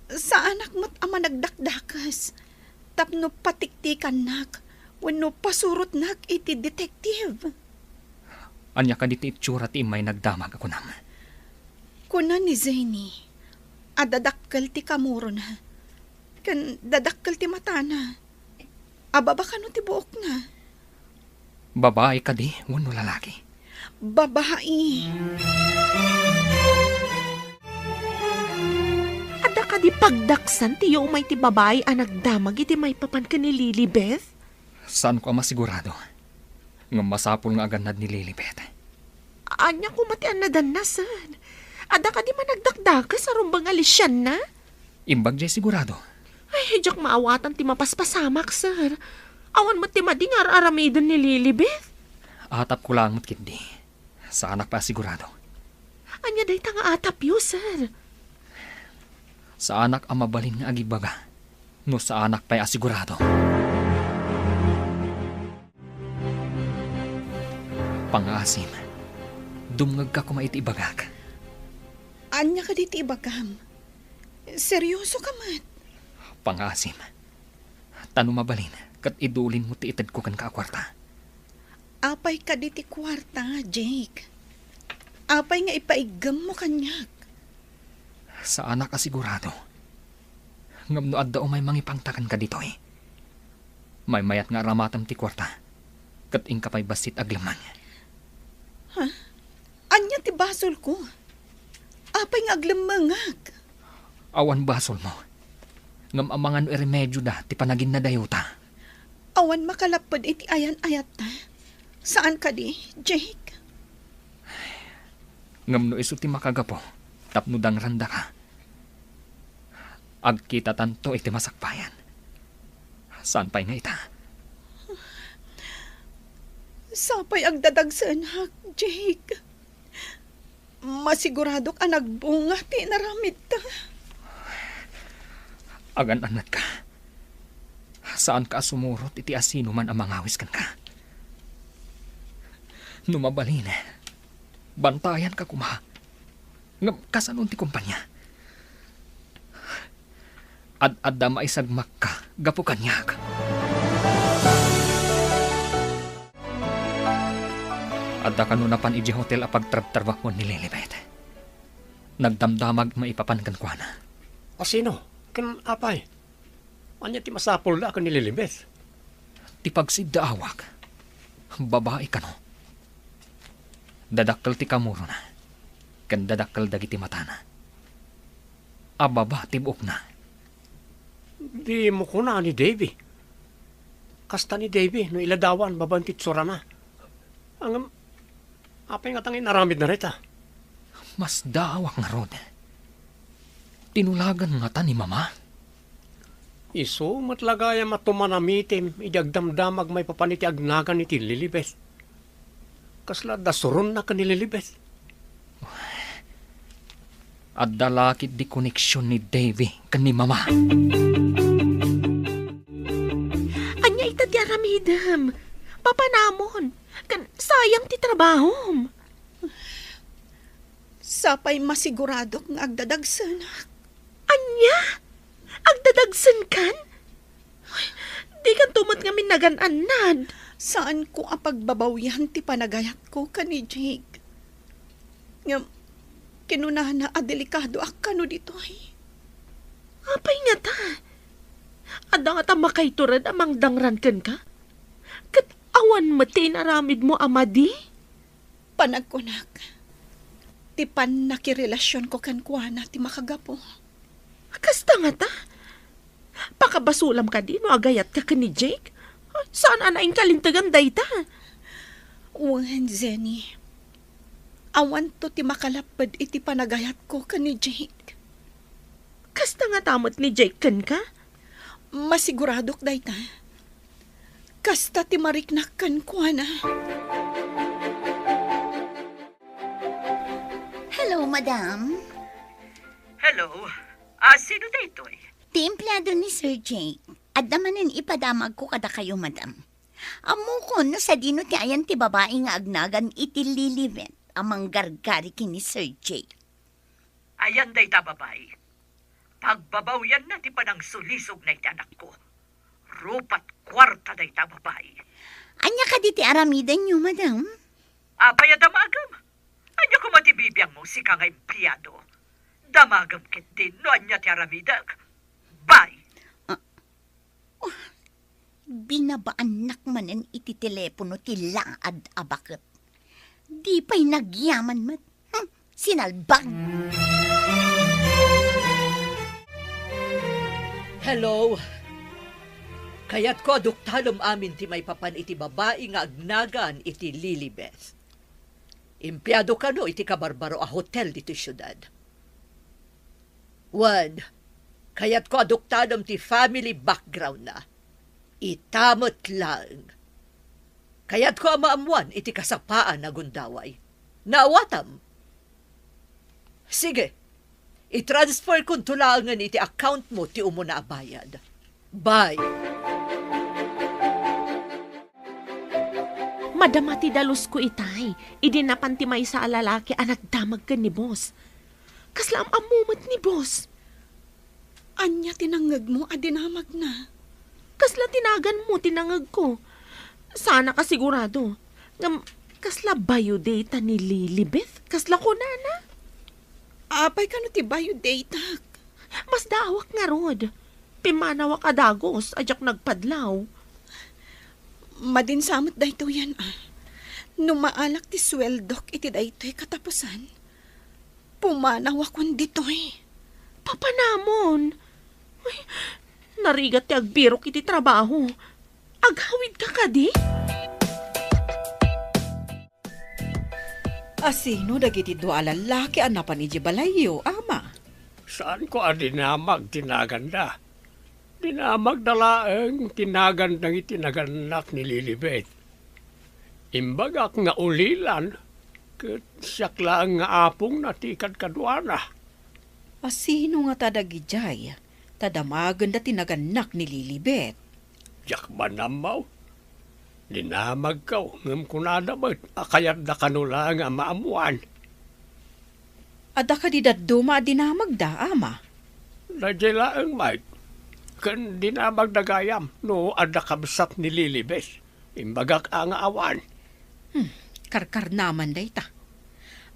Saanak met a managdakdakes tapno patiktikannak wenno pasurotnak iti detective. Ania kadi ti itsura ti immay nagdamag a kunam? Kuna ni Zeni a dadakkel ti kamurona ken dadakkel ti matana. A baba kano ti buokna? Babai kadi wenno lalaki? Babai. Adda kadi pagdaksan ti umay ti babai a nagdamag iti maipapan ken ni Lilibeth? Saanko a masigurado. Ngem masapul nga agannad ni Lilibeth. Ania koma ti annadanna, sir? Adda kadi managdakdakes a rumbeng a lisianna? Imbag jay sigurado. Ay, diak maawatan ti mapaspasamak, sir. Awan met ti madi nga ar-aramiden ni Lilibeth. Atapko laeng met ketdi. Saanak pay a sigurado. Ania dayta nga atapyo, sir? Saanak a mabalin nga agibaga no saanak pay a sigurado. Pangaasim, dumngegka koma iti ibagak. Ania kadi ti ibagam? Serioso ka met? Pangaasim, ta no mabalin, ket idulinmo ti itedko kenka a kuarta. Apay kadi ti kuarta, Jake? Apay nga ipaiggem mo kaniak? Saanak a sigurado. Ngem no adda umay mangipangta kenka ditoy, maymayat nga aramatem ti kuarta, ket inka pay bassit aglemmeng. Ha? Ania ti basolko? Apay nga aglemmengak? Awan basolmo. Ngem amangan no iremedioda ti panaginnadayota. Awan makalapped iti ayan-ayatta. Saan kadi, Jake? Ngem no isu ti makagapu tapno dangrandaka, agkitatanto iti masakbayan. Saan pay nga ita? Sapay agdadagsenak, Jake. Masiguradok a nagbunga ti inaramidta. Agan-annatka. Saanka a sumurot iti asinoman a mangawis kenka. No mabalin, bantayanka koma. Ngem kasano ti kompania? Ad-adda maisagmakka gapu kaniak. Adda kano napan idiay hotel a pagtrabtrabahuan ni Lilibet. Nagdamdamag maipapan kenkuana. A sino? Ken apay? Ania ti masapulda ken ni Lilibet? Ti pagsiddaawak, babai kano. Dadakkel ti kamurona, ken dadakkel dagiti matana. A baba ti buokna. Dimo kuna ni Davy. Kasta ni Davy no iladawan babaen ti itsurana. Ngem, apay ngata nga inaramidna dayta? Masdaawak ngarud. Tinulagan ngata ni Mama? Isu met la gayam a tumanamitem idi agdamdamag maipapan iti agnagan iti Lilibet. Kasla adda suronna ken ni Lilibet? Adda la ketdi koneksion ni Davy ken ni Mama. Ania ita ti aramidem? Papanamon, ken sayang ti trabahom. Sapay masiguradok nga agdadagsenak. Ania? Agdadagsenkan? Ay, dikanto met ngamin nagan-annad. Saanko a pagbabawian ti panagayatko ken ni Jake. Ngem, kinunana a delikadoak kano ditoy. Apay ngata? Adda ngata makaitured a mangdangran kenka? Ket awan met ti inaramidmo a madi? Panagkunak, ti pannakirelasionko kenkuana ti makagapu. Kasta ngata? Pakabasolam kadi no agayatka ken ni Jake? Saan a nainkalintegan dayta? Wen, Jenny. Awanto ti makalapped iti panagayatko ken ni Jake. Kasta ngata met ni Jake kenka? Masiguradok dayta. Kasta ti mariknak kenkuana. Hello, madam. Hello. Ah, sino daytoy? Ti empleado ni Sir Jake. Adda manen ipadamagko kadakayo, madam. Ammokon no sadino ti ayan ti babai nga agnagan iti Lilibet a manggargari ken ni Sir Jake. Ayan dayta babai. Pagbabawianna ti panangsulisogna iti anakko. Rupat kuarta dayta babai. Ania kadi ti aramidenyo, madam? Apay a damagem? Ania koma ti bibiangmo, sika nga empleado? Damagem ketdin no ania ti aramidek. Bye! Ah. Binabaannak manen iti telepono ti laad a baket. Di pay nagyaman met. Hmm, sinalbag! Hello. Kayatko a duktadem amin ti maipapan iti babai nga agnagan iti Lilibeth. Empleyado kano iti kabarbaro a hotel ditoy siudad. Wen, kayatko a duktadem ti family background na. Ita met laeng. Kayatko a maammoan iti kasapaan a gundaway. Naawatam? Sige, i-transfer konto laengen iti account mo ti umuna a bayad. Bye. Madama ti dalusko itay, idi napan ti maysa a lalaki a nagdamag ken ni boss. Kasla am-ammo met ni boss. Ania ti nangngegmo a dinamagna? Kasla ti naganmo ti nangngegko. Saan a kasigurado. Ngem, kasla biodata ni Lilibeth? Kasla kunana? Apay kano ti biodatak? Masdaawak ngarud. Pimmanawak a dagus a diak nagpadlaw. Madin sa met daytoyen, a. No maalak ti sueldok iti daytoy katapusan, pumanawakon ditoy. Papanamon? Ay, narigat ti agbirok iti trabaho. Aghawidka kadi? Asino dagiti dua a lallaki a napan idiay balayyo, ama? Saanko a dinamag ti naganda. Dinamagda laeng ti nagan dagiti nagannak ni Lilibet. Imbagak nga ulilan, ket siak laeng nga apongna ti kadkaduana. Asino ngata dagidiay ta damagenda ti nagannak ni Lilibet? Diak man ammo. Dinamagko, ngem kunada met a kayatda kano laeng a maammoan. Adda kadi dadduma a dinamagda, ama? Daydiay laeng, Mike. Ken dinamagda gayam no adda kabsat ni Lilibet. Imbagak a nga awan. Hmm, karkarnaman dayta.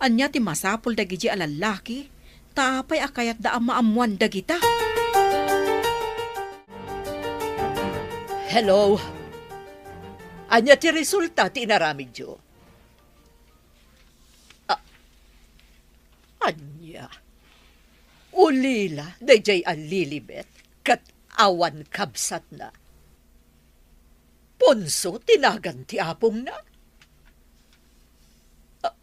Ania ti masapul dagidi a lallaki? Ta apay a kayatda a maammoan dagita? Hello? Ania ti resulta ti inaramidyo? A-, ania? Ulila daydiay a Lilibet ket awan kabsatna. Ponso ti nagan ti apongna? A-,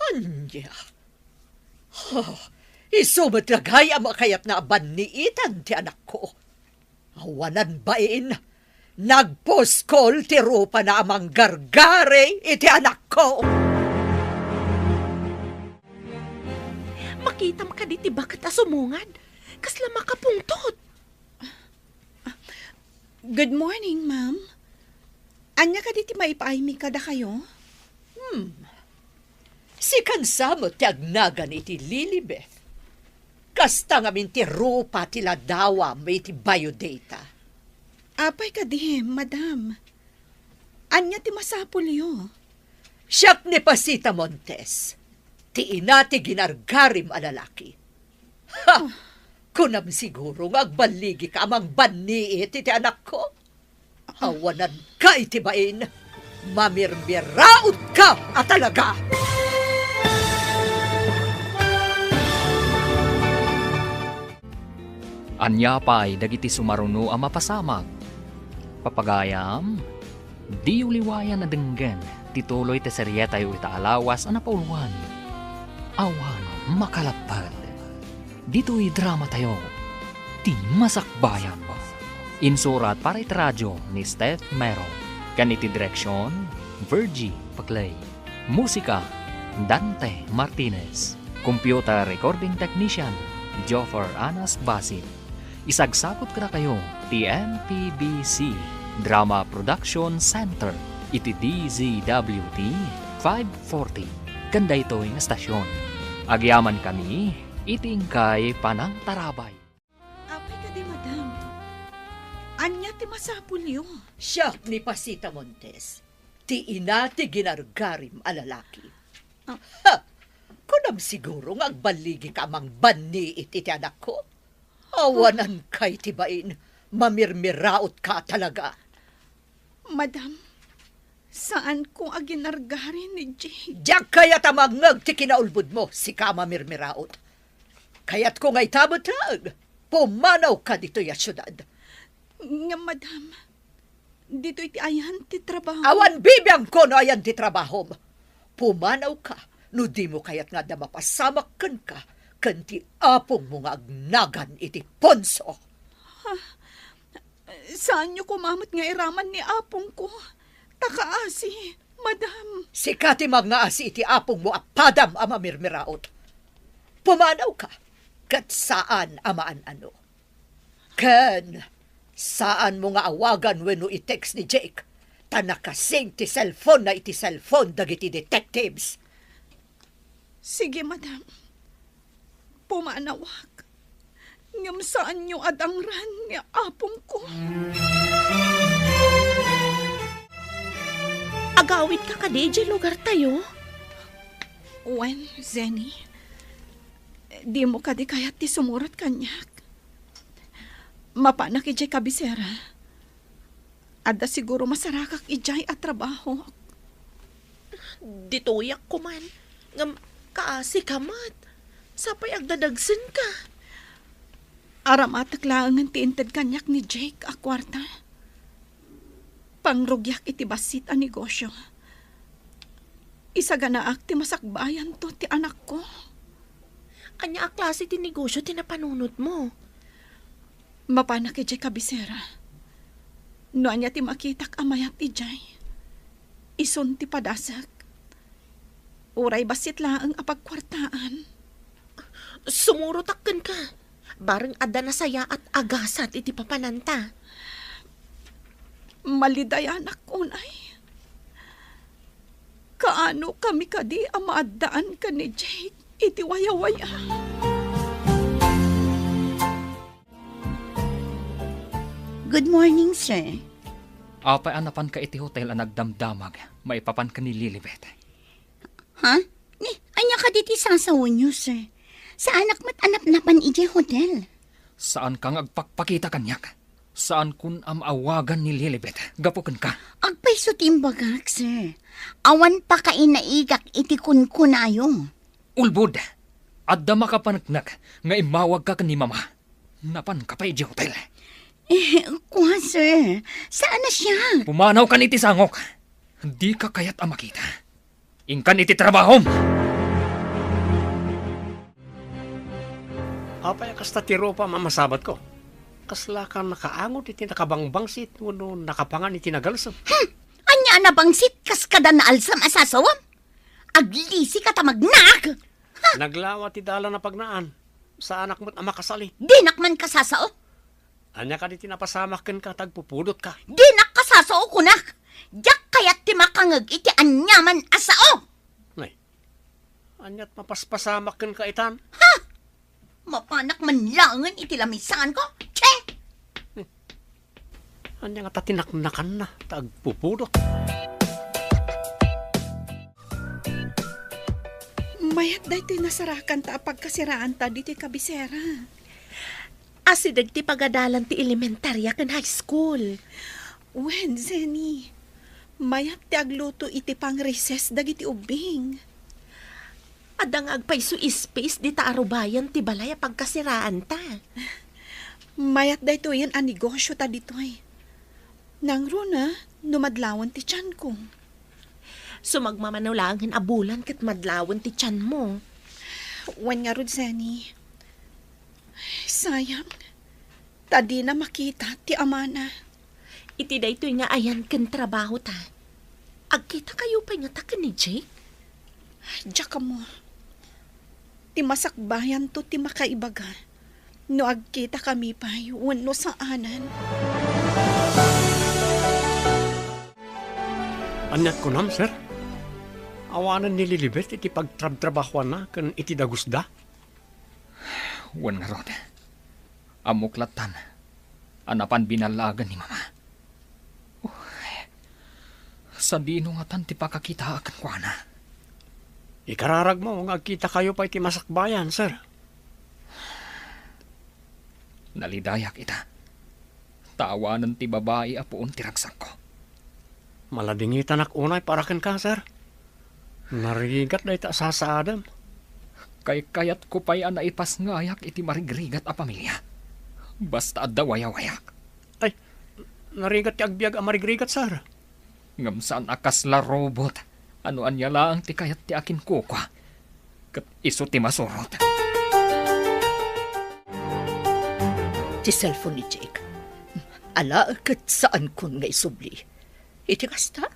ania? Ha, isu met la gayam a kayatna a banniitan ti anakko. Awanan bain, nagpuskol ti rupana a manggargari iti anakko. Makitam kadi ti baket a sumungad? Kasla makapungtot. Good morning, ma'am. Ania kadi ti maipaaymi kadakayo? Hmm. Sikan sa met ti agnagan iti Lilibet. Kasta ngamin ti rupa ti ladawam iti biodata. Apay kadi, madam? Ania ti masapulyo? Siak ni Pasita Montes, ti ina ti ginargarim a lalaki. Ha! Kunam siguro nga agballigika a mangbanniit iti anakko? Awananka iti bain. Mamirmiraotka a talaga! Ania pay dagiti sumaruno a mapasamak? Papagayam, diyo liwayan a denggen ti tuloy ti serietayo ita a lawas a napauluan, Awan Makalapped. Ditoy dramatayo, Ti Masakbayan. Insurat para iti radio ni Steph Mero, ken iti direksion, Virgie Paclay. Musika, Dante Martinez. Computer recording technician, Joffer Anas Basit. Isagsakot kadakayo ti M P B C Drama Production Center iti D Z W T five forty ken daytoy nga stasyon. Agyamankami iti inkay panangtarabay. Apay kadi, madam? Ania ti masapulyo? Siak ni Pasita Montes, ti ina ti ginargarim a lalaki. Ah. Ha! Kunam siguro nga agballigika a mangbanniit iti anakko? Awananka iti bain. Mamirmiraotka talaga. Madam, saanko a ginargari ni Jake. Diak kayat a mangngeg ti kinaulbodmo, sika a mamirmiraot. Kayatko nga ita met laeng, pumanawka ditoy a siudad. Ngem, madam, ditoy ti ayan ti trabaho. Awan bibiangko no ayan ti trabahom. Pumanawka no dimo kayat nga adda mapasamak kenka ken ti apongmo nga agnagan iti punso. Saanyo koma met nga iraman ni apongko. Ta kaasi, madam. Sika ti mangngaasi iti apongmo a padam a mamirmiraot. Pumanawka, ket saan a maan-ano. Ken, saanmo nga awagan wenno i-text ni Jake, ta nakasing ti cellphone-na iti cellphone dagiti detectives. Sige, madam. Pumanawak. Ngem saanyo a dangran ni apongko. Agawidka kadi idiay lugartayo? Wen, Zenny, dimo kadi kayat ti sumurot kaniak? Mapanak idiay kabisera. Adda siguro masarakak idiay a trabaho. Ditoyak koman, ngem kaasika met. Sapay agdadagsenka. Aramatek laengen ti inted kaniak ni Jake a kuarta. Pangrugiak iti bassit a negosio. Isaganaak ti masakbayanto ti anakko. Ania a klase ti negosio ti napanunotmo? Mapanak idiay kabisera. No ania ti makitak a mayat idiay, isun ti padasek. Uray bassit laeng a pagkuartaan. Sumurotak kenka. Bareng adda nasayaat a gasat iti papananta. Malidayanak unay. Kaano kami kadi a maaddaan ken ni Jake iti wayawaya? Good morning, sir. Apay a napanka iti hotel a nagdamdamag maipapan ken ni Lilibet? Ha? Ni, ania kadi ti sasaonyo, sir? Saanak met a napnapan idiay hotel. Saanka nga agpakpakita kaniak. Saankon a maawagan ni Lilibet gapu kenka. Agpayso ti imbagak, sir. Awan pakainaigak iti kunkunayo. Ulbod, adda makapaneknek nga immawagka ken ni Mama. Napanka pay idiay hotel. Eh, kua, sir. Saan a siak? Pumanawkan iti sangok. Dika kayat a makita. Inkan iti trabahom! Apay a kasta ti rupam a masabatko? Kaslaka nakaangot iti nakabangbangsit wenno nakapangan iti nagalsem? Hmm! Ania a nabangsit kas kada naalsem a sasawem? Aglisika ta magnaak! Naglawa ti dalan a pagnaan. Saanak met a makasali. Dinak man kasasao. Ania kadi ti napasamak kenka ta agpupudotka? Dinak kasasao, kunak. Diak kayat ti makangeg iti aniaman a sao. Nay, aniat mapaspasamak kenka itan? Ha? Mapanak man laengen iti lamisaanko? Che! Ania ngata ti naknakanna ta agpupudot? Mayat daytoy nasarakanta a pagkasiraanta ditoy kabisera. Asideg ti pagadalan ti elementaria ken high school. Wen, Zenny, mayat ti agluto iti pang-recess dagiti ubbing. Adda nga agpayso space dita a rubayan ti balay a pagkasiraanta. Mayat daytoyen a negosyota ditoy. Nangruna no madlawen ti tianko. Sumagmamano laengen a bulan ket madlawen ti tianmo. Wen ngarud, Zenny. Sayang. Ta dina makita ti amana. Iti daytoy nga ayan ken trabahota, agkitakayo pay ngata ken ni Jake? Diak ammo. Ti masakbayanto ti makaibaga no agkitakami pay wenno saanen. Aniat kunam, sir? Awanen ni Lilibet iti pagtrabtrabahuanna ken iti dagusda? Wen ngarud, ammok lattan a napan binallagen ni Mama. Uy, sadino ngatan ti pakakitaak kenkuana? Ikararagmo nga agkitakayo pay ti masakbayan, sir. Nalidayak ita. Ta awanen ti babai a puon ti ragsakko. Maladingitanak unay para kenka, sir. Narigat dayta a sasaadem. Kaykayatko pay a naipasngayak iti marigrigat a pamilia. Basta adda wayawayak. Ay, narigat ti agbiag a marigrigat, sir. Ngem saan a kasla robot a no ania laeng ti kayat ti akinkukua, ket isu ti masurot. Ti cellphone ni Jake. Ala, ket saankon nga isubli. Iti kasta,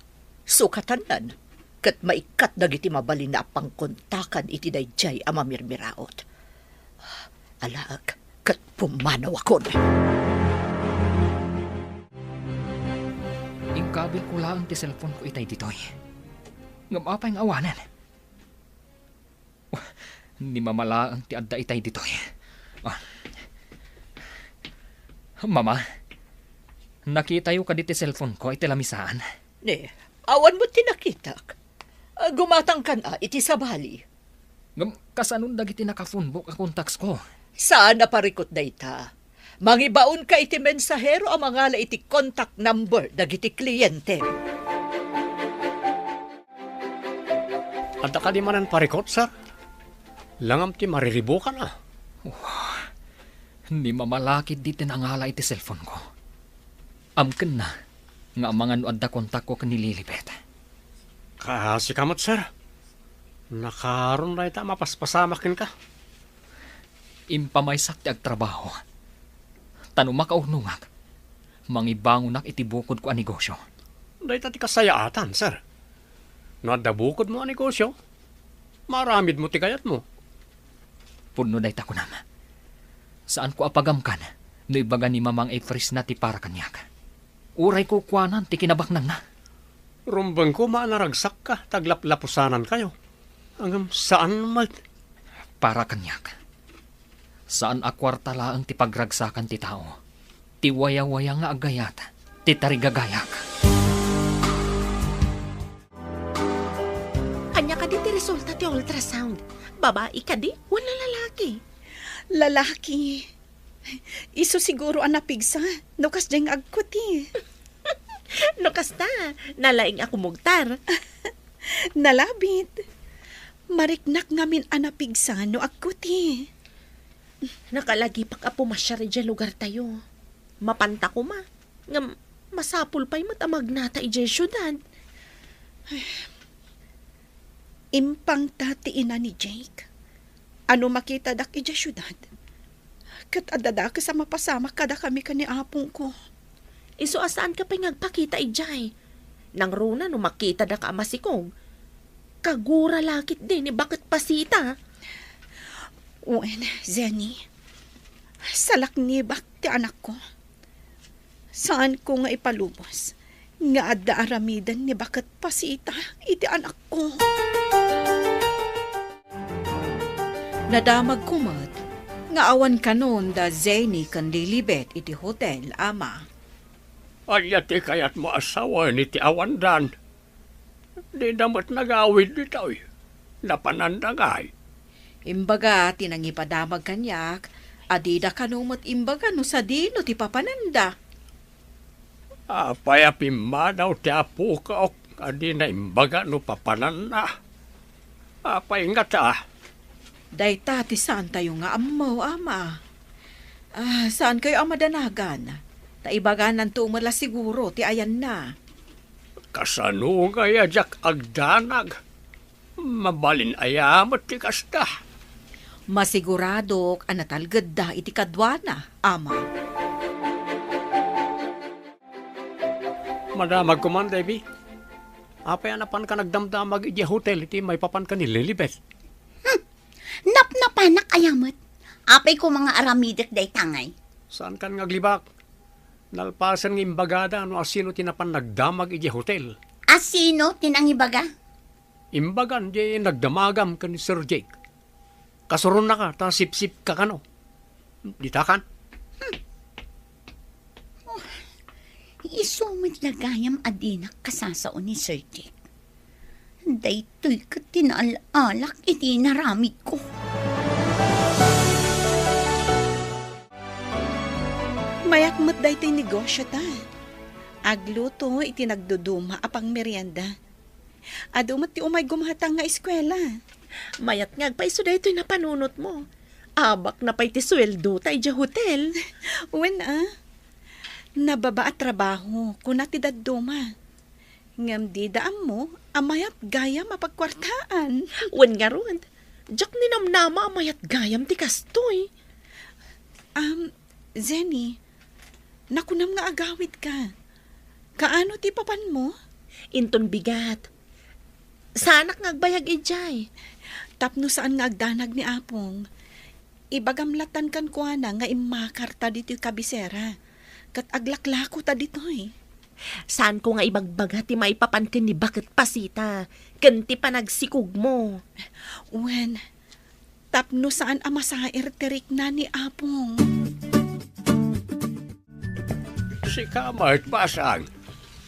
sukatannen, ket maikkat dagiti mabalin a pangkontakan iti daydiay a mamirmiraot. Alaek, ket pumanawakon. Inkabilko laeng ti cellphone ko itay ditoy. Ngem apay nga awanen? Ni Mama laeng ti adda itay ditoy. Ah. Mama, nakitayo kadi ti cellphone ko iti lamisaan? Ne, awan met ti nakitak. Gumatangkan a iti sabali. Ngem kasanon dagiti naka-phonebook a contacts ko? Saan a parikut dayta. Mangibaonka iti mensahero a mangala iti contact number dagiti kliyente. Adda kadi manen parikut, sir? Langam ti mariribukan, a. Wah, ni Mama la ketdi ti nangala iti cellphone ko. Amkenna nga amangan no adda kontakko ken ni Lilibet. Kaasika met, sir. Nakaron dayta a mapaspasamak kenka. Impamaysak ti agtrabaho. Ta no makaurnongak, mangibangonak iti bukodko a negosyo. Dayta ti kasayaatan, sir. No adda bukodmo a negosyo, maaramidmo ti kayatmo. Pudno dayta kunam. Saanko a pagamkan no ibaga ni Mamang Efres na ti para kaniak. Uray kukuanan ti kinabaknangna. Rumbeng koma a naragsakka ta aglaplapusanankayo. Ngem saan met. Para kaniak, saan a kuarta laeng ti pagragsakan ti tao. Ti wayawaya nga agayat ti tarigagayak. Ania kadi ti resulta ti ultrasound? Babai kadi wenno lalaki? Lalaki. Isu siguro a napigsa no kasdiay nga agkuti. No kasta, nalaing a kumugtar. Nalabit. Mariknak ngamin a napigsa no agkuti. Nakalagipak a pumasiar idiay lugartayo. Mapanta koma. Ngem masapul pay met a magnata idiay siudad. Impangta ti ina ni Jake. A no makitadak idiay siudad, ket adda dakes a mapasamak kadakami ken ni apongko. Isu a saanka pay nga agpakita idiay. Nangruna no makitada ka a masikog. Kagura la ketdi ni baket pasita. Wen, Jenny, salaknibak ti anakko. Saanko nga ipalubos nga adda aramiden ni baket pasita iti anakko. Nadamagko met nga awan kanon da Jenny ken Lilibet iti hotel, Ama. Ania ti kayatmo a sawen iti awandan? Dida met nagawid ditoy. Napananda ngay? Imbaga ti nangipadamag kaniak a dida kano met imbaga no sadino ti papananda. Apay a pimmanaw ti apok a dina imbaga no papananna? Apay ngata? Dayta ti saantayo nga ammo, Ama. Ah, saankayo a madanagan, ta ibagananto met la siguro ti ayanna. Kasano ngay a diak agdanag? Mabalin aya met ti kasta? Masiguradok a natalgedda iti kaduana, Ama. Madamag koma, Debbie. Apay a napanka nagdamdamag idiay hotel iti maipapanka ni Lilibet? Hmm. Napnapanak aya met? Apay koma nga aramidek dayta ngay? Saankan nga aglibak? Nalpasen nga imbagada no asino ti napan nagdamag idiay hotel. Asino ti nangibaga? Imbagan diay nagdamagam ken ni Sir Jake. Kasuronnaka ta sipsipka kano. Ditakan. Hmm. Oh, isu met la gayam a dinak kasasao ni Sir Jake. Daytoy ket ti naal-alak iti inaramidko. Mayak met daytoy negosio ta. Agluto iti nagduduma a pangmerienda. Adu met ti umay gumatang nga eskuela. Mayat nga agpayso daytoy napanunotmo. Abakna pay ti sueldo ta idiay hotel. Wen a. Nababa a trabaho, kuna ti dadduma. Ngem dida ammo a mayat gayam a pagkuartaan. Wen ngarud, diak ninamnama a mayat gayam ti kastoy. Um, Jenny, nakunam nga agawidka. Kaano ti papanmo? Inton bigat. Saanak nga agbayag idiay. Tapno saan nga agdanag ni Apong, ibagam latan kenkuana nga immakarta ditoy kabisera, ket aglaklakota ditoy. Saanko nga ibagbaga ti maipapan ken ni Baket Pasita ken ti panagsikogmo. Wen, tapno saan a masair ti rikna ni Apong. Sika met, Basang.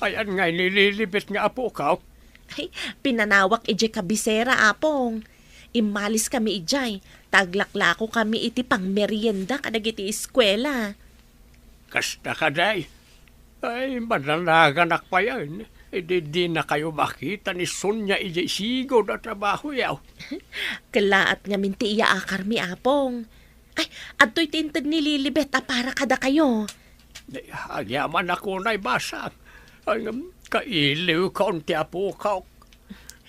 Ayan nga ni Lilibet nga apokaw. Ay, pinanawak idiay kabisera, Apong. Immaliskami idiay, ta aglaklakokami iti pangmerienda kadagiti eskuela. Kasta kadi? Ay, mananaganak payen. Idi dinakayo makita ni Sonia idiay sigud a trabahoyo. Kellaat ngamin ti iyaakarmi, Apong. Ay, adtoy ti inted ni Lilibet a para kadakayo. Ay, agyamanak unay, Basang. Ay, kailiwkon ti apokaw.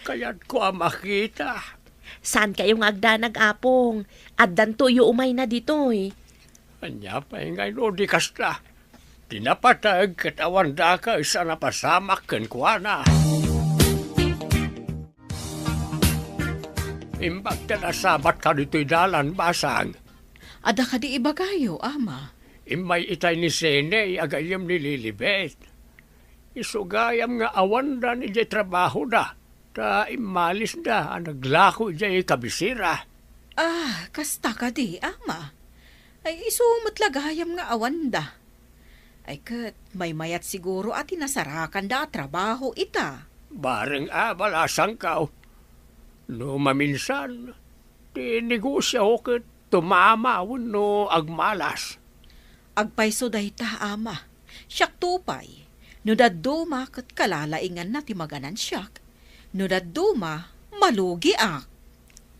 Kayatko a makita. Saankayo nga agdanag, Apong. Addantoyo umayna ditoy. Ania pay ngay no di kasta? Ti napateg ket awan dakes a napasamak kenkuana. Imbag ta nasabatka ditoy dalan, Basang. Adda kadi ibagayo, Ama? Immay itay ni Sene, agayyem ni Lilibet. Isu gayam nga awandan idiay trabahoda, ta immalisda a naglako idiay kabisera. Ah, kasta kadi, Ama? Ay, isu met la gayam nga awanda. Ay ket, maymayat siguro a ti nasarakanda a trabaho ita. Bareng a balasangkaw. No maminsan, ti negosio ket tumama wenno agmalas. Agpayso dayta, Ama. Siakto pay, no dadduma ket kalalainganna ti maganansiak. No dadduma, malugiak.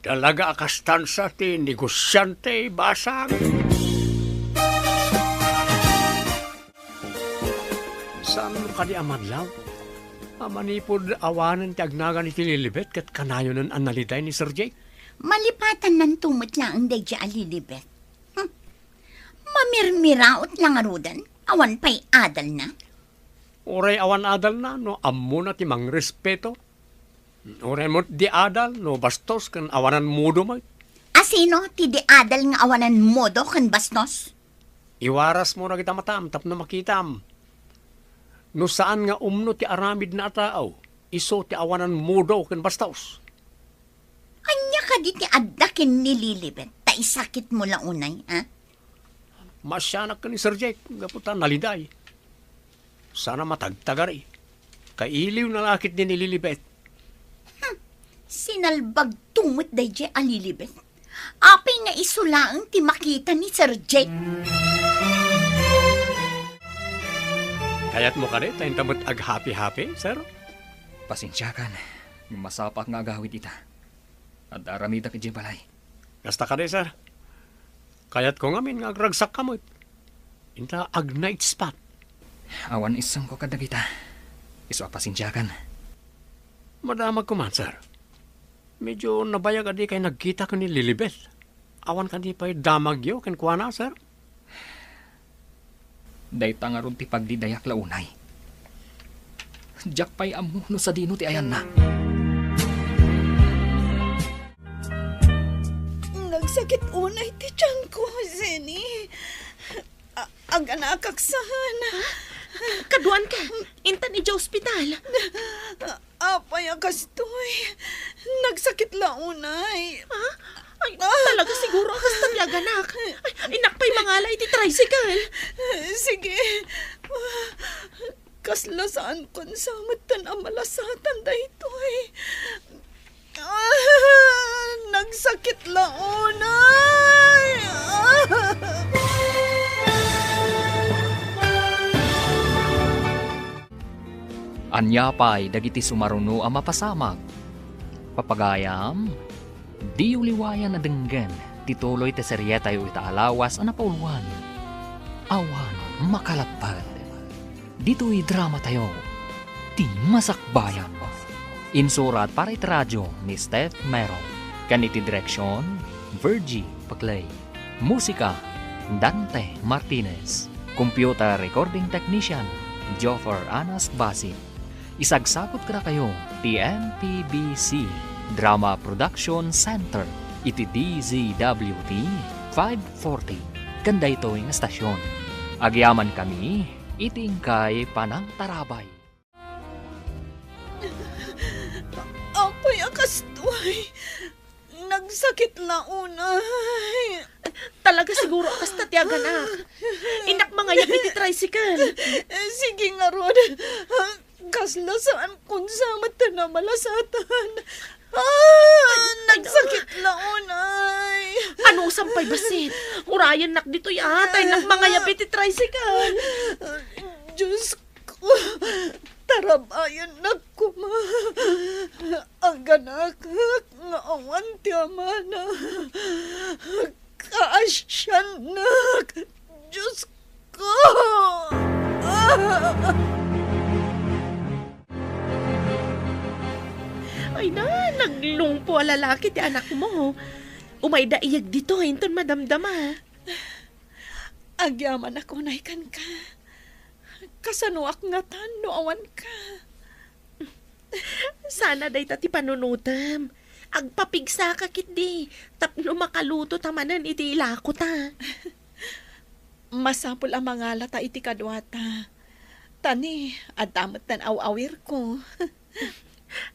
Talaga a kastan sa ti negosiante, Basang. Saan kadi a madlaw a manipud awanen ti agnagan iti Lilibet ket kanayonen a naliday ni Sir Jake? Malipatanna met laeng daydiay a Lilibet. Hmm. Mamirmiraot la ngaruden, awan pay adalna. Uray awan adalna no ammona ti mangrespeto. Uray met di adal no bastos ken awanan modo met. Asino ti di adal nga awanan modo ken bastos? Iwarasmo dagita matam tapno makitam. No saan nga umno ti aramidna a tao, isu ti awanan modo ken bastos. Ania kadi ti adda ken ni Lilibet ta isakitmo la unay, a? Maasianak ken ni Sir Jake gapu ta naliday. Saan a matagtagari. Kailiwna la ketdi ni Lilibet. Hmm. Sinalbagto met daydiay a Lilibet. Apay nga isu laeng ti makita ni Sir Jake? Kayatmo kadi ta inta met aghappy-happy, sir? Pasensiakan, ngem masapaak nga agawid ita. Adda aramidak idiay balay. Kasta kadi, sir. Kayatko ngamin nga agragsakka met. Inta ag-night spa. Awan isungko kadagita. Isu a pasensiakan. Madamagko man, sir. Medyo nabayag a dikay nagkita ken ni Lilibet. Awan kadi pay damagyo kenkuana, sir? Dayta ngarud ti pagdidayak la unay. Diak pay ammo no sadino ti ayanna. Nagsakit unay ti tiyanko, Zenny. A-, aganakak saan. Ha? Kaduan ka? Intan idiay ospital. Apay a kastoy? Nagsakit la unay. Ha? Ay, ah, talaga siguro a kasta ti aganak. Ay, innak pay mangala iti tricycle. Sige. Kasla saan kon sa metten a malasatan daytoy. Ah, nagsakit la unay. Ah. Ania pay dagiti sumaruno a mapasamak? Papagayam, diyo liwayan a denggen ti tuloy ti serietayo ita a lawas a napauluan, Awan Makalapped. Ditoy dramatayo, Ti Masakbayan. Insurat para iti radio ni Steph Mero, ken iti direksion, Virgie Paclay. Musika, Dante Martinez. Computer recording technician, Joffer Anas Basi. Isagsagutko dakayo ti M P B C Drama Production Center iti D Z W T five forty ken daytoy nga stasyon. Agyamankami iti inkay panangtarabay. Apay a kastoy? Nagsakit la unay. Talaga siguro a kasta ti aganak. Innak mangayab iti tricycle. Sige ngarud. Kasla saan kun sa met ti namalasatan. Ah, nagsakit la unay. Anusam pay bassit? Urayennak ditoy a, ta innak mangayab iti tricycle. Diyos ko, tarabayannak koma. Aganak nga awan ti amana. Kaasiannak, Diyos ko! Ay na, naglungpo a lalaki ti anakmo. Umayda iyag ditoy inton madamdama. Agyamanak unay kenka. Kasanoak ngatan no awanka? Sana dayta ti panunotem. Agpapigsaka ketdi tapno makaluto ta manen iti ilakota. Masapul a mangalata iti kaduata. Ta ni, adda met ti aw-awirko.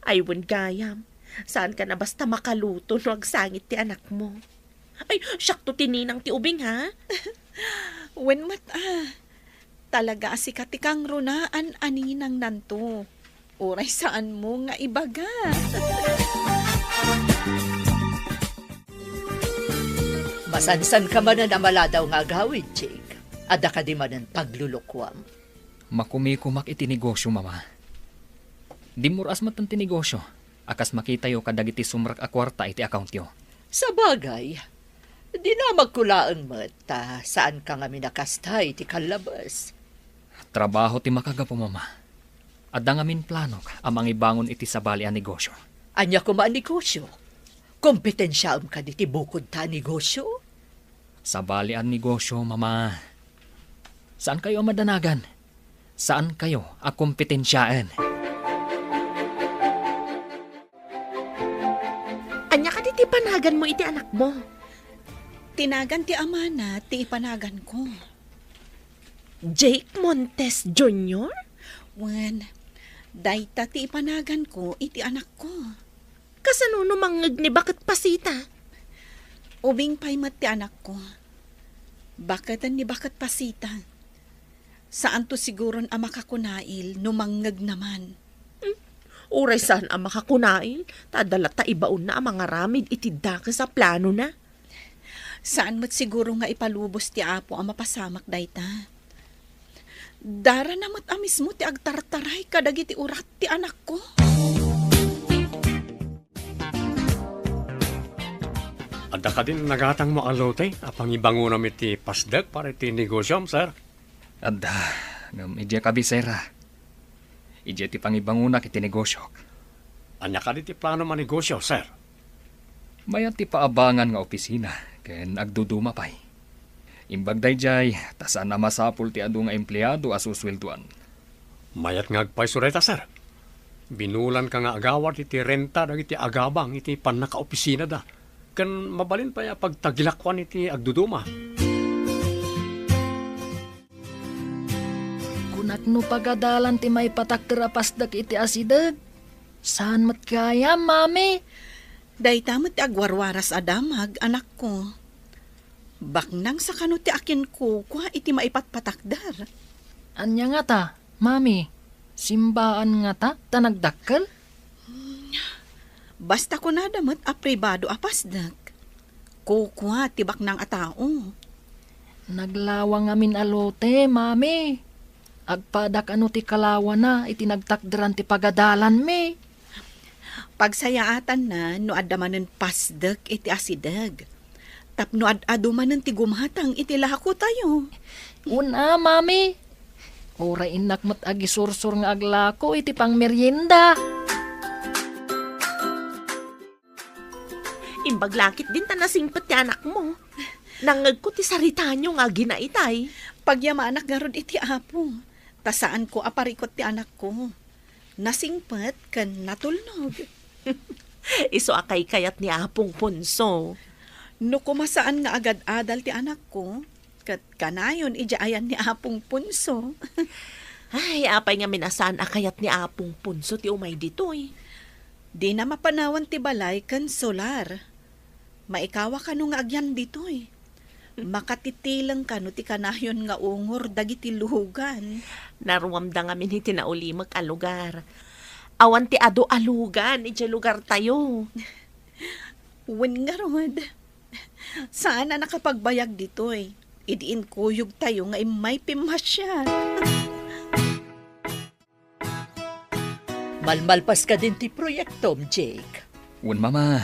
Ay, wen gayam. Saanka a basta makaluto no agsangit ti anakmo. Ay, siakto ti ninang ti ubing, ha? Wen met, a. Talaga a sika ti kangrunaan a ninangnanto. Uray saanmo nga ibaga. Masansanka manen a maladaw nga agawid, Jake. Adda kadi manen paglulukuam? Makumikumak iti negosio, Mama. Dimmur-as metten ti negosio a kas makitayo kadagiti sumrek a kuarta iti accountyo. Sabagay, dinamagko laeng met ta saanka ngamin a kasta iti kallabes. Trabaho ti makagapu, Mama. Adda ngamin planok a mangibangon iti sabali a negosio. Ania koma a negosio? Kompetensiaem kadi ti bukodta a negosio? Sabali a negosio, Mama. Saankayo a madanagan. Saankayo a kompetensiaen. Ania kadi ti panaganmo iti anakmo? Ti nagan ti amana ti ipanaganko. Jake Montes Junior? Wen, dayta ti ipanaganko iti anakko. Kasano no mangngeg ni Baket Pasita? Ubing pay met ti anakko. Baketen ni Baket Pasita. Saanto siguron a makakunail no mangngegna man. Hmm, uray saan a makakunail, ta adda latta ibaonna a mangaramid iti dakes a planona. Saan met siguro nga ipalubos ti Apo a mapasamak dayta. Darana met a mismo ti agtartaray kadagiti urat ti anakko. Adda kadin nagatangmo a lote a pangibangonam iti pasdek para iti negosiom, sir? Adda, ngem idiay kabisera. Idiay ti pangibangonak iti negosiok. Ania kadi ti planom a negosio, sir? Mayat ti paabangan nga opisina ken agduduma pay. Imbag daydiay, ta saan a masapul ti adu nga empleado a susueldoan. Mayat nga agpayso dayta, sir. Binulanka nga agawad iti renta dagiti agabang iti pannakaopisinada, ken mabalin pay a pagtagilakuan iti agduduma. Kunak no pagadalan ti maipatakder a pasdek iti asideg. Saan met gayam, Mami? Dayta met ti agwarwaras a damag, anakko. Baknang sa kano ti akinkukua iti maipatpatakder. Ania ngata, Mami? Simbaan ngata ta nagdakkel? Basta kunada met a pribado a pasdek. Kukua ti baknang a tao. Naglawa ngamin a lote, Mami. Agpada kano ti kalawana iti nagtakderan ti pagadalanmi. Pagsayaatanna no adda manen pasdek iti asideg. Tapno ad-adu manen ti gumatang iti lakotayo. Una, Mami. Uray innak met agisursor nga aglako iti pangmerienda. Imbag lakit din ta nasingpet ti anakmo. Nangngegko ti saritayo nga aginaitay. Pagyamanak ngarud iti Apo, ta saanko a parikut ti anakko. Nasingpet ken natulnog. Isu a kaykayat ni Apong Ponso. No koma saan nga agad-adal ti anakko, ket kanayon idiay ayan ni Apong Ponso. Ay, apay ngamin a saan a kayat ni Apong Ponso ti umay ditoy? Dina mapanawan ti balay ken solar. Maikawa kano nga agyan ditoy? Makatitileng kano ti kanayon nga ungor dagiti lugan? Naruamda ngamin iti naulimek a lugar. Awan ti adu a lugan idiay lugartayo. Wen ngarud, saan a nakapagbayag ditoy idi inkuyogtayo nga immay pimmasiar. Malmalpas kadin ti proyektom, Jake? Wen, Mama.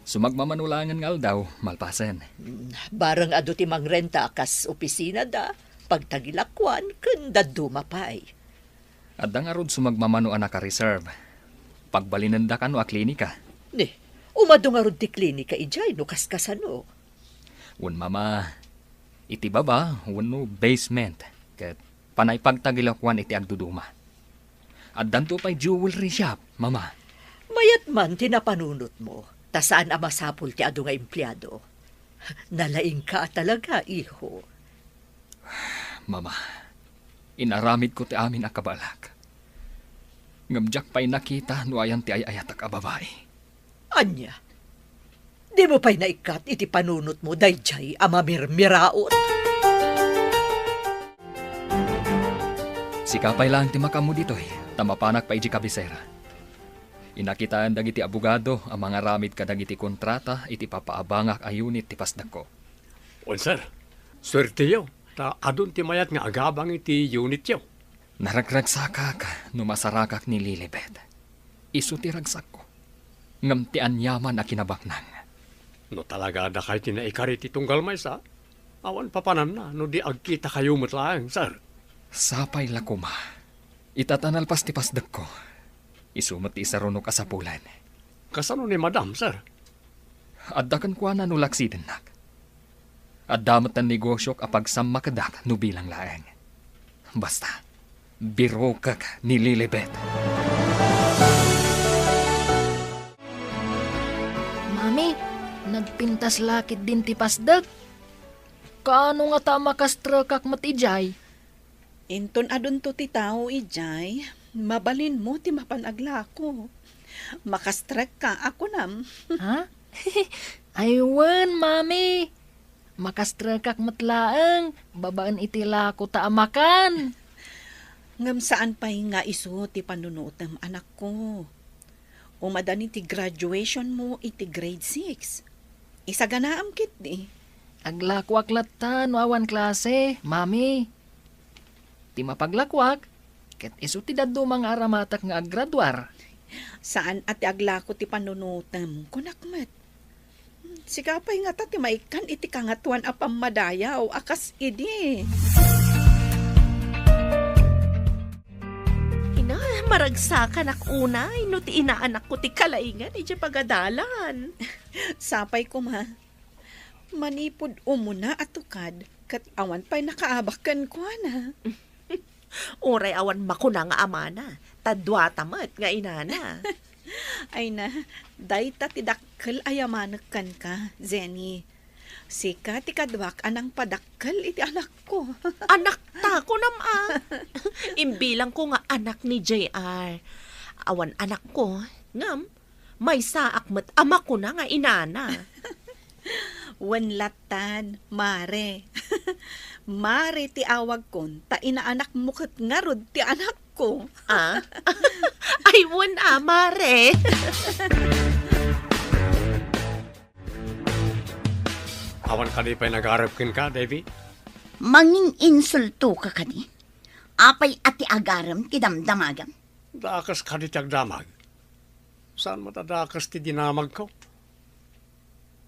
Sumagmamano laengen nga aldaw, malpasen. Mm, bareng adu ti mangrenta a kas opisinada, pagtagilakuan, ken dadduma pay. Adda ngarud sumagmamano a naka-reserve. Pagbalinenda kano a klinika. Ni, umadu ngarud ti klinika idiay no kaskasano? Wen, Mama, iti baba wenno basement, ket panay pagtagilakuan iti agduduma. Addanto pay jewelry shop, Mama. Mayat man ti napanunotmo, ta saan a masapul ti adu nga empleado. Nalaingka a talaga, iho. Mama, inaramidko ti amin a kabaelak. Ngem diak pay nakita no ayan ti ay-ayatak a babai. Ania? Dimo pay naikkat iti panunotmo daydiay a mamirmiraot? Sika pay laeng ti makaammo ditoy, ta mapanak pay idiay kabisera. Inakitaen dagiti abogado a mangaramid kadagiti kontrata iti papaabangak a unit ti pasdekko. Wen, sir. Suerteyo, ta adun ti mayat nga agabang iti unityo. Naragragsakak no masarakak ni Lilibet. Isu ti ragsakko, ngem ti aniaman a kinabaknang. No talaga dakay ti naikari ti tunggal maysa, awan papananna no di agkitakayo met laeng, sir. Sapay la koma. Ita ta nalpas ti pasdekko. Isu met ti isarunok a sapulen. Kasano ni Madam, sir? Adda kenkuana no laksidennak. Adda met ti negosiok a pagsammakedak no bilang laeng. Basta, birokek ni Lilibet. Mami, nagpintas la ketdin ti pasdek. Kaano ngata a makastrekak met idiay? Inton adunto ti tao idiay, mabalinmo ti mapan aglako. Makastrekka a kunam. Ha? Ay wen, Mami. Makastrekak met laeng, babaen iti lakota a makan. Ngem saan pay nga isu ti panunutem, anakko. Umadani ti graduationmo iti grade six. Isaganaam ketdi. Aglakoak latta no awan klase, Mami. Ti mapaglakoak, ket isu ti dadduma nga aramatek nga aggraduar. Saan a ti aglako ti panunutem, kunak met. Sika pay ngata ti maikkan iti Kangatoan a pammadayaw a kas idi. Ina, maragsakanak unay no ti inaanakko ti kalaingan idiay pagadalan. Sapay koma. Manipud umuna a tukad, ket awan pay nakaabak kenkuana. Uray awan makuna nga amana, ta duata met nga inana. Ay na, dayta ti dakkel a yamanek kenka, Jenny. Sika ti kaduak a nangpadakkel iti anakko. Anakta, kunam a. Imbilangko nga anak ni J R. Awan anakko, ngem maysaak met a makuna nga inana. Wen lattan, Mare. Mare ti awagkon, ta inaanakmo ket ngarud ti anakko. Ah? Ay, wen a, Mare. Awan kadi pay nagareb kenka, Davy? Mangin-insulto ka kadi? Apay a ti agarem ti damdamagem? Dakes kadi ti agdamag. Saan met a dakes ti dinamagko?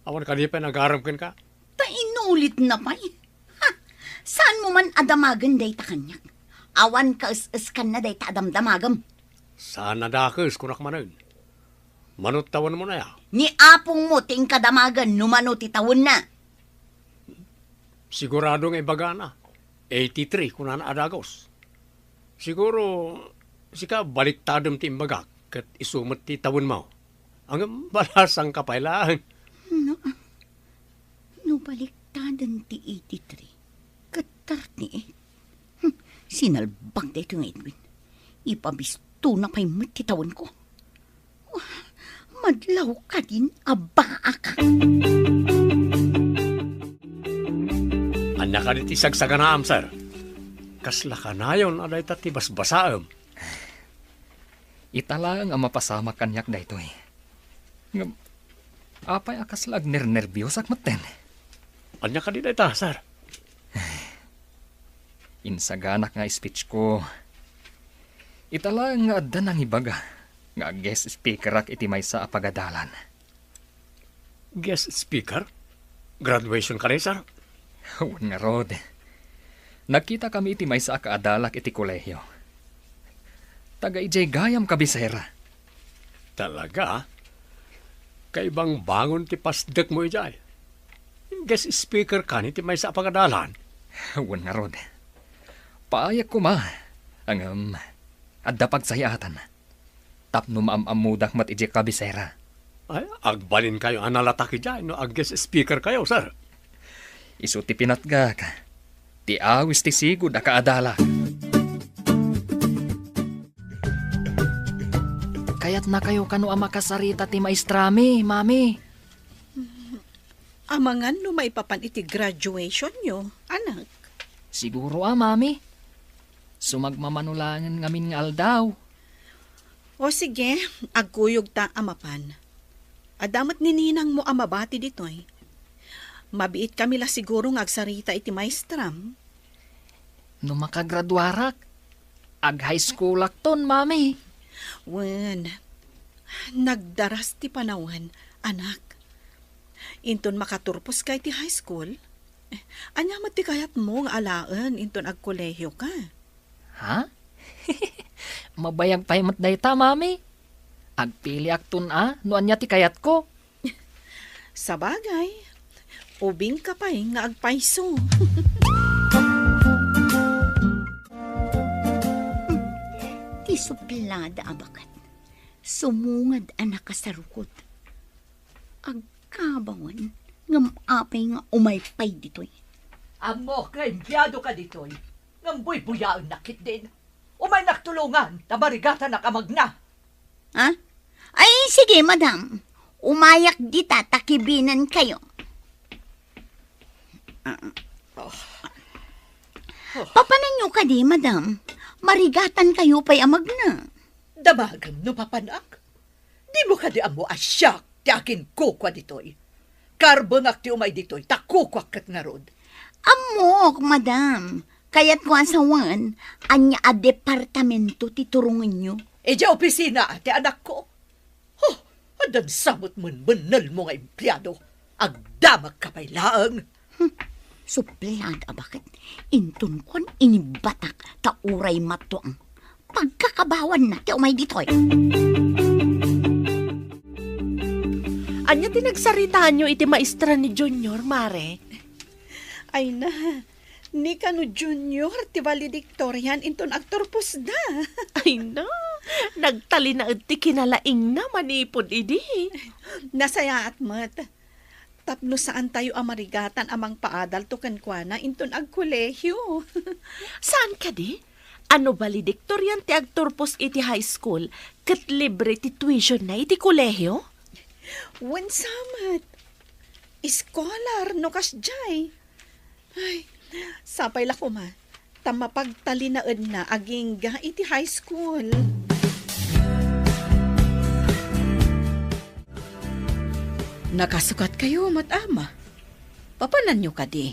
Awan kadi pay nagarem kenka? Ta inulitna pay. Ha! Saanmo man a damagen dayta kaniak. Awan kaes-eskanna dayta a damdamagem. Saan a dakes, kunak manen. Mano ti tawenmon aya? Ni apongmo ti inkadamagen no mano ti tawenna. Sigurado nga ibagana. Eighty-three, kunana a dagus. Siguro, sika baliktadem ti imbagak, ket isu met ti tawenmo. Ngem balasangka pay laeng. No, no baliktaden ti eighty-three, ket thirty-eight. Hmm, sinalbag daytoy nga Edwin. Ipabistona pay met ti tawenko. Madlaw kadin a baak. Ania kadi ti sagsaganaam, sir? Kasla kanayon a dayta ti basbasaem. Ita laeng a mapasamak kaniak daytoy. Ngem, apay a kasla agnernerbiosak metten? Ania kadi dayta, sir? Insaganak nga speech ko. Ita laeng nga adda nangibaga nga guest speakerak iti maysa a pagadalan. Guest speaker? Graduation kadi, sir? Wen ngarud. Nagkitakami iti maysa a kaadalak iti kolehio. Taga idiay gayam kabisera. Talaga? Kaibangbangon ti pasdekmo idiay. Guest speaker kani ti maysa a pagadalan? Wen ngarud. Paayek koma. Ngem, adda pagsayaatan. Tapno maam-ammodak met idiay kabisera. Ay, agbalinkayo a nalatak idiay no ag-guest speaker kayo, sir. Isu ti pinatgak, ti awis ti sigud a kaadalak. Kayatnakayo kano a makasarita ti maestrami, Mami? Amangan no maipapan iti graduationyo, anak. Siguro a, Mami. Sumagmamano laengen ngamin nga aldaw. O sige, agkuyogta a mapan. Adda met ni ninangmo a mabati ditoy. Mabiitkami la siguro nga agsarita iti maestram. No makagraduarak, ag-high schoolakton, Mami. Wen, nagdaras ti panawen, anak. Inton makaturposka iti high school, ania met ti kayatmo nga alaen inton agkolehioka? Ha? Mabayag pay met dayta, Mami. Agpiliakton a no ania ti kayatko. Sabagay, ubingka pay nga agpayso. Ti suplada a baket, sumungad a nakasarukot. Agkabawan, ngem apay nga umay pay ditoy? Ammok nga empleyado ka ditoy, ngem buybuyaennak ketdin. Umaynak tulongan, ta marigatanak a magna. Ha? Ay, sige, madam. Umayak dita, ta kibinenkayo. Ah. Oh. Oh. Papananyo kadi, madam? Marigatankayo pay a magna. Damagem no papanak? Dimo kadi ammo a siak ti aginkukua ditoy? Karbengak ti umay ditoy, ta kukuak ket ngarud. Ammok, madam. Kayatko a sawen, ania a departamento ti turongenyo? Idiay opisina ti anakko. Huh, addan sa met menmennelmo nga empleyado. Agdamagka pay laeng. Hmm, suplada a baket. Inton kuan, inibatak, ta uray mattuang. Pagkakabawanna ti umay ditoy. Ania ti nagsaritaanyo iti maestra ni Junior, Mare? Ay na, ni kano Junior ti valedictorian inton agturposda. Ay na, nagtalinaed ti kinalaingna manipud idi. Nasayaat met. Tapno saantayo a marigatan a mangpaadalto kenkuana inton agkolehio. Saan kadi? A no valedictorian ti agturpos iti high school, ket libre ti tuitionna iti kolehio? Wen sa met. Scholar no kasdiay. Ay, sapay la koma ta mapagtalinaedna agingga iti high school. Nakasukatkayo met, Ama. Papananyo kadi?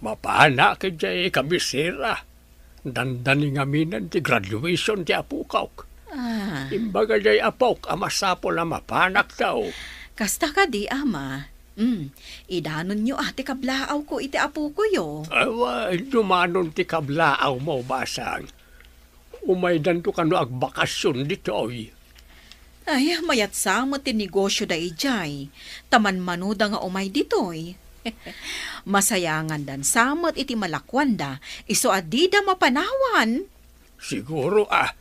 Mapanak idiay kabisera. Dandani ngaminen ti graduation ti apokok. Ah. Imbaga jay apok a masapul a mapanak daw. Kasta kadi, ama. Mm, idanonyo a ti kablaawko iti apokoyo. Awa, dumanon ti kablaawmo, basang. Umaydanto kano agbakasyon ditoy. Ay, mayat sa met ti negosyo da idiay, ta manmanoda nga umay ditoy. Masayangandan sa met iti malakuanda, isu a dida mapanawan. Siguro, ah,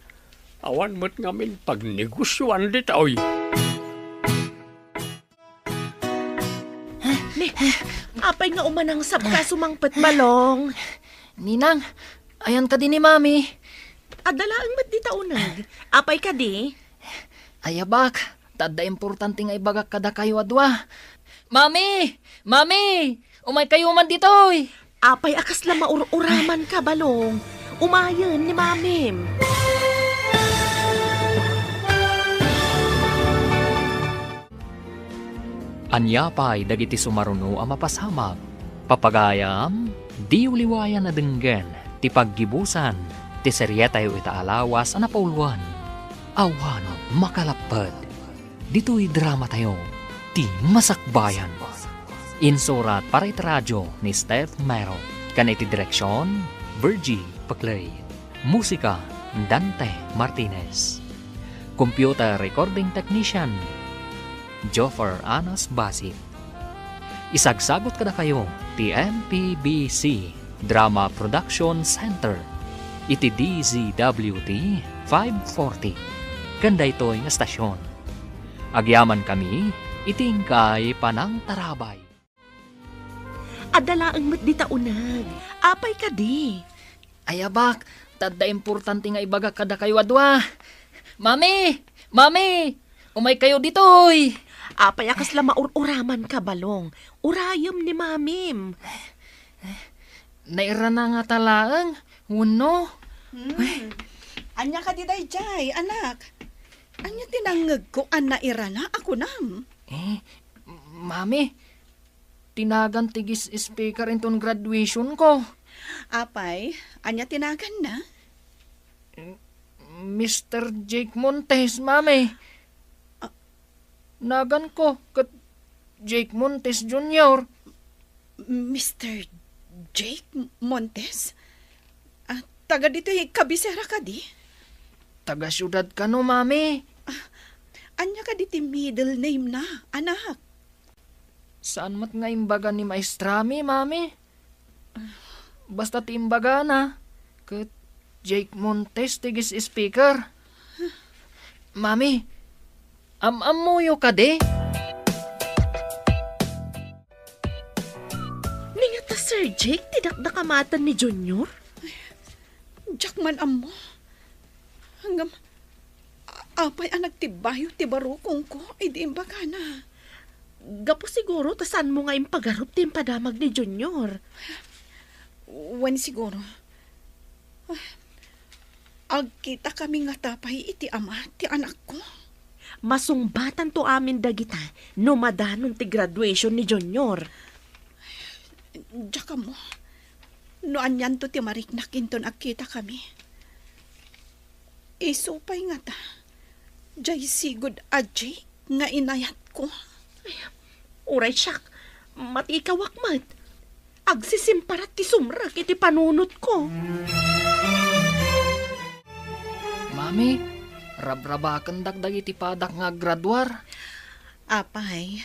awan met ngamin pagnegosyuan ditoy. Ni, apay nga umanangsapka sumangpet, Balong? Ninang, ayan kadi ni Mami? Adda laeng met dita uneg. Apay kadi? Ayabak, ta adda importante nga ibagak kadakayo a dua. Mami! Mami! Umaykayo man ditoy! Apay a kasla maur-uramanka, Balong? Umayen ni Mamim. Ania pay dagiti sumaruno a mapasamak? Papagayam, diyo liwayan a denggen ti paggibusan ti serietayo ita a lawas a napauluan. Awan makalapped. Ditoy dramatayo, ti Masakbayan. Insurat para iti radio ni Steph Mero, ken iti direksion, Virgie Paclay. Musika, Dante Martinez. Computer recording technician, Joffer Anas Basit. Isagsagut kadakayo ti M P B C Drama Production Center iti D Z W T five forty. Ken daytoy nga stasyon, agyamankami iti inkay panangtarabay. Adda laeng met dita uneg. Apay kadi? Ayabak, ta adda importante nga ibagak kadakayo a dua. Mami! Mami! Umaykayo ditoy! Apay a kasla maur-uramanka, Balong? Urayem ni Mamim. Nairana ngata laeng, wenno? Hmm. Ania kadi daydiay, anak? Ania ti nangngegko a nairana a kunam? Eh, Mami, tinagan ti guest speaker inton graduation ko. Apay, ania ti naganna? Mister Jake Montes, Mami. Ah. Naganko ket Jake Montes Junior. Mister Jake Montes? Ah, taga ditoy kabisera kadi? Taga siudad kano, Mami. Ah, ania kadi ti middle name na, anak? Saan met nga imbaga ni maestrami, Mami? Basta ti imbagana, ket Jake Montes ti guest speaker. Mami, am-ammoyo kadi? Ni ngata Sir Jake ti dakdakamaten ni Junior? Diak man ammo. Ngem, a-, apay a nagtibbayo ti barukongko idi imbagana? Gapu siguro ta saanmo nga impagarup ti impadamag ni Junior. Wen siguro. Agkitakami ngata pay iti ama ti anakko. Masungbatanto amin dagita no madanon ti graduation ni Junior. Diak ammo no anianto ti mariknak inton agkitakami. Isu pay ngata, diay sigud a Jake nga inayatko. Uray siak, matikawak met. Agsisimparat ti sumrek iti panunotko. Mami, rabrabakendak dagiti padak nga aggraduar. Apay,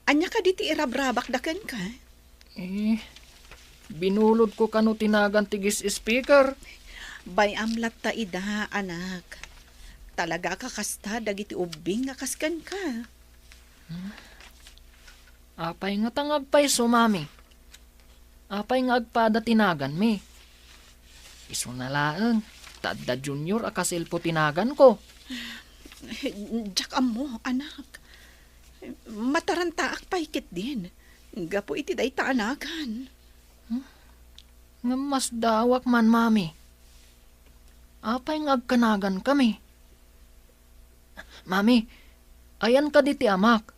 ania kadi ti irabrabakda kenka? Eh, binulodko kano ti nagan ti guest speaker. Bay-am latta ida, anak. Talaga a kakasta dagiti ubbing nga kas kenka. Hmm? Apay ngata nga agpayso, Mami? Apay nga agpada ti naganmi? Isuna laeng, ta adda Junior a kaselpo ti naganko. Diak ammo, anak. Matarantaak pay ketdin, gapu iti dayta a nagan. Hmm? Ngem masdaawak man, Mami. Apay nga agkanagankami? Mami, ayan kadi ti amak?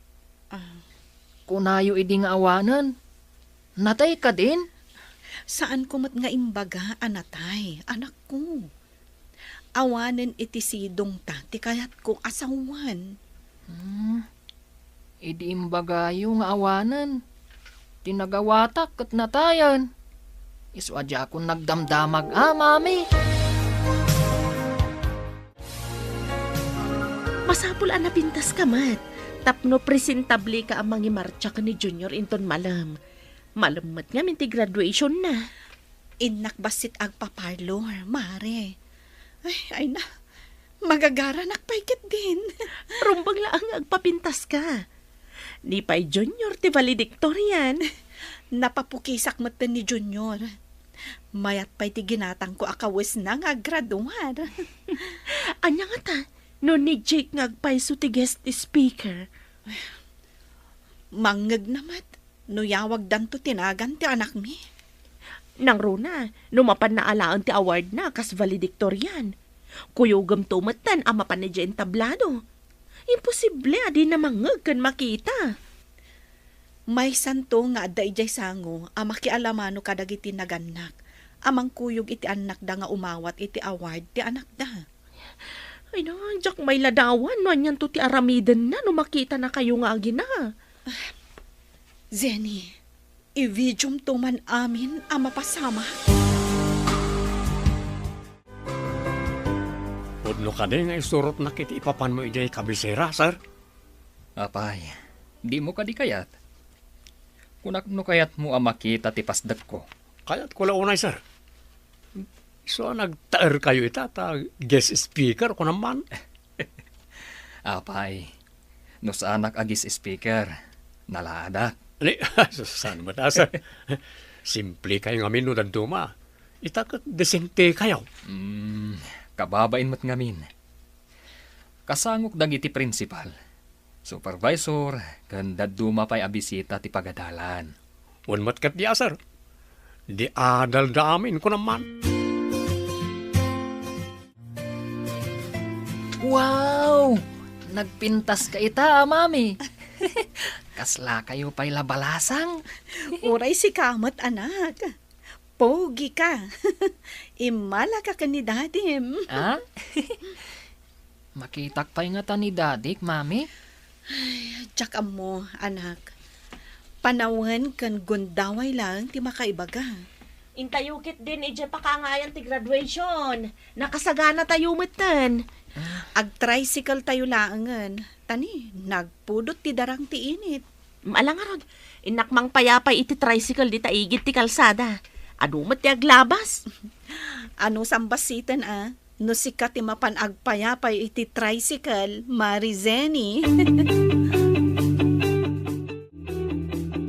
Ah. Kunayo idi nga awanen, natay kadin? Saanko met nga imbaga a natay, anakko. Awanen iti sidongta ti kayatko a sawen. Hmm. Idi imbagayo nga awanen, ti nagawatak ket natayen. Isu a diakon nagdamdamag a, Mami. Masapul a napintaska met tapno presentableka a mangimartsa ken ni Junior inton malem. Malem met ngamin ti graduationna. Innak bassit agpa-parlor, Mare. Ay, ay na. Magagaranak pay ketdin. Rumbeng laeng nga agpapintaska. Ni pay Junior ti valedictorian. Napapukisak metten ni Junior. Mayat pay ti ginatangko a kawesna nga aggraduar. Ania ngata, no ni Jake nga agpayso ti guest speaker? Mangngegna met no yawagdanto ti nagan ti anakmi. Nangruna, no mapanna alaen ti awardna kas valedictorian. Kuyogemto metten a mapan idiay entablado. Imposible a dina mangngeg ken makita. Maysanto nga adda idiay sango a makialamano kadagiti nagannak a mangkuyog iti annakda nga umawat iti award ti anakda. Ay na, diak mailadawan no anianto ti aramidenna no makitanakayo nga agina. Zenny, i-videomto man amin a mapasamak. Pudno kadi nga isurotnak iti ipapanmo idiay kabisera, sir? Apay, dimo kadi kayat? Kunak no kayatmo a makita ti pasdekko. Kayatko la unay, sir. Isu a nagtaerkayo ita ta guest speaker, kunam man. Apay, no saanak a guest speaker, nalaadak. Ni, saan met a, sir? Simplekayo ngamin no dadduma. Ita ket desentekayo. Mm, kababain met ngamin. Kasangok dagiti principal, supervisor, ken dadduma pay a bisita ti pagadalan. Wen met ketdi a, sir. Di adalda amin, kunam man. Wow! Nagpintaska ita, a, Mami. Kaslakayo pay la balasang. Uray sika met, anak. Pogi ka. Immalaka ken ni dadim. Ah? Makitak pay ngata ni dadik, Mami? Ay, diak ammo, anak. Panawen ken gundaway laeng ti makaibaga. Intayo ketdin idiay pakaangayan ti graduation. Nakasaganatayo metten. Ah. Ag-tricycle tayo laengen. Ta ni, nagpudot ti darang ti init. Ala ngarud, innak mangpayapay iti tricycle dita igid ti kalsada. Adu met ti aglabas. Ano sambassiten a? No sika ti mapan agpayapay iti tricycle, Mari Zenny.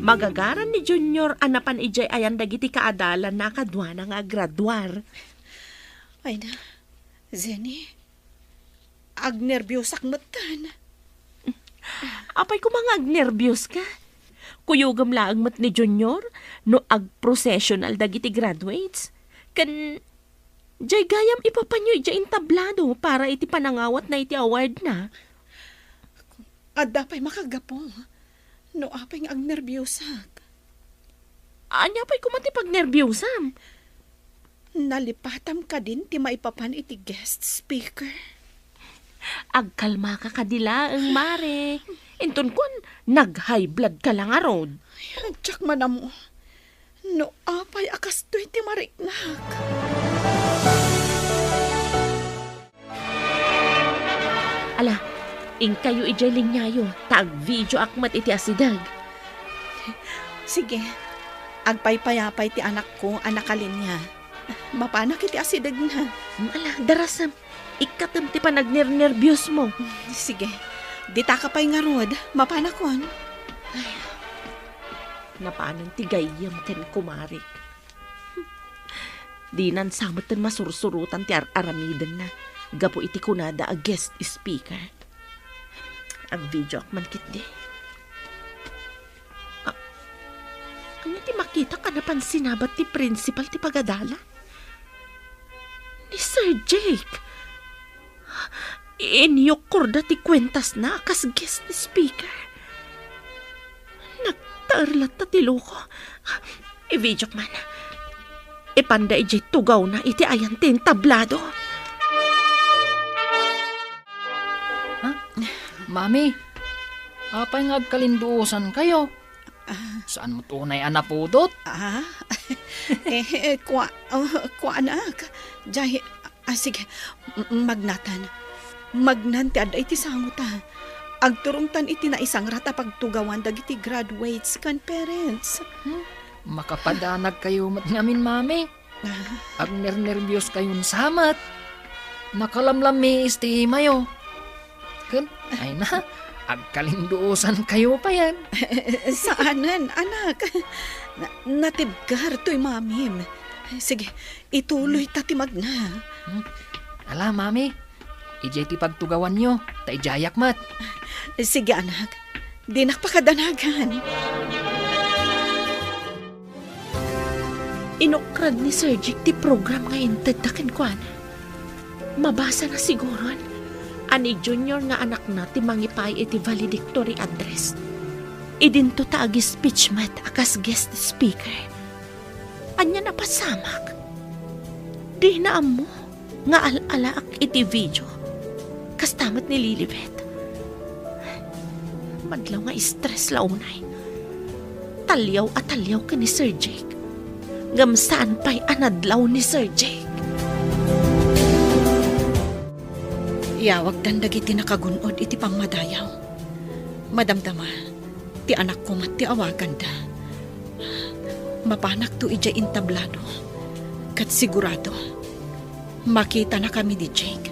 Magagaran ni Junior a napan idiay ayan dagiti kaadalanna a kaduana nga aggraduar. Ay na, Zenny, agnerbiosak metten. Apay koma nga agnerbioska? Kuyogem laeng met ni Junior no agprocessional dagiti graduates. Ken, diay gayam ipapanyo idiay entablado para iti panangawatna iti awardna. Adda pay makagapu no apay nga agnerbiosak. Ania pay koma ti pagnerbiosam? Nalipatam kadin ti maipapan iti guest speaker? Agkalmaka kadi laeng, Mare. Inton kuan, nag-high blood ka la ngarud. Ay, diak man ammo. No apay a kastoy ti mariknak. Ala, inkayo idiay liniayo, ta agvideoak met iti asideg. Sige, agpaypayapay ti anakko a nakalinia. Mapanak iti asidegna. Ala, darasem. Ikkatem ti panagnernerbiosmo. Sige, ditaka pay ngarud. Mapanakon. Ay, napanen ti gayyem ken kumarik. Dinan sa metten masursurotan ti ar-aramidenna gapu iti kunada a guest speaker. Agvideoak man ketdi. Ah, ania ti makitak a napan sinabat ti principal ti pagadalan? Ni Sir Jake! Inyukkorda ti kuentasna a kas guest speaker. Nagtaer latta ti loko. I-videok man. Ipanda idiay tugawna iti ayan ti entablado. Ha? Mami, apay nga agkalinduosankayo? Ah. Saan met unay a napudot? Ah? Eh, eh, kua-, oh, kuanak. Jay, ah, sige, m-, magnatan. Magnan ti adda iti sangota. Agturongtan iti naisangrat a pagtugawan dagiti graduates ken parents. Hmm? Makapadanagkayo met ngamin, Mami. Ah. Agnernerbios kayon sa met. Nakalamlammiis ti imayo. Ken, ay na, agkalinduosan kayo pa yan. Saanen, anak. Na, natibkar toy mamim. Sige, ituloy ta ti magna. Hmm? Ala, Mami. Idiay ti pagtugawanyo, ta idiayak met. Sige, anak. Dinak pakadanagan. Inukrad ni Sir Jake ti program nga intedda kenkuana. Mabasana siguron a ni Junior nga anakna ti mangipaay iti valedictory address. Idinto ta agi-speech met a kas guest speaker. Ania napasamak? Dina ammo nga al-alaak iti video. Kasta met ni Lilibet. Madlaw nga stress la unay. Taliaw a taliaw ken ni Sir Jake. Ngem saan pay a nadlaw ni Sir Jake. Iyawagdan dagiti nakagun-od iti pammadayaw. Madamdama, ti anakko met ti awaganda. Mapanakto idiay entablado. Ket sigurado, makitanakami ni Jake,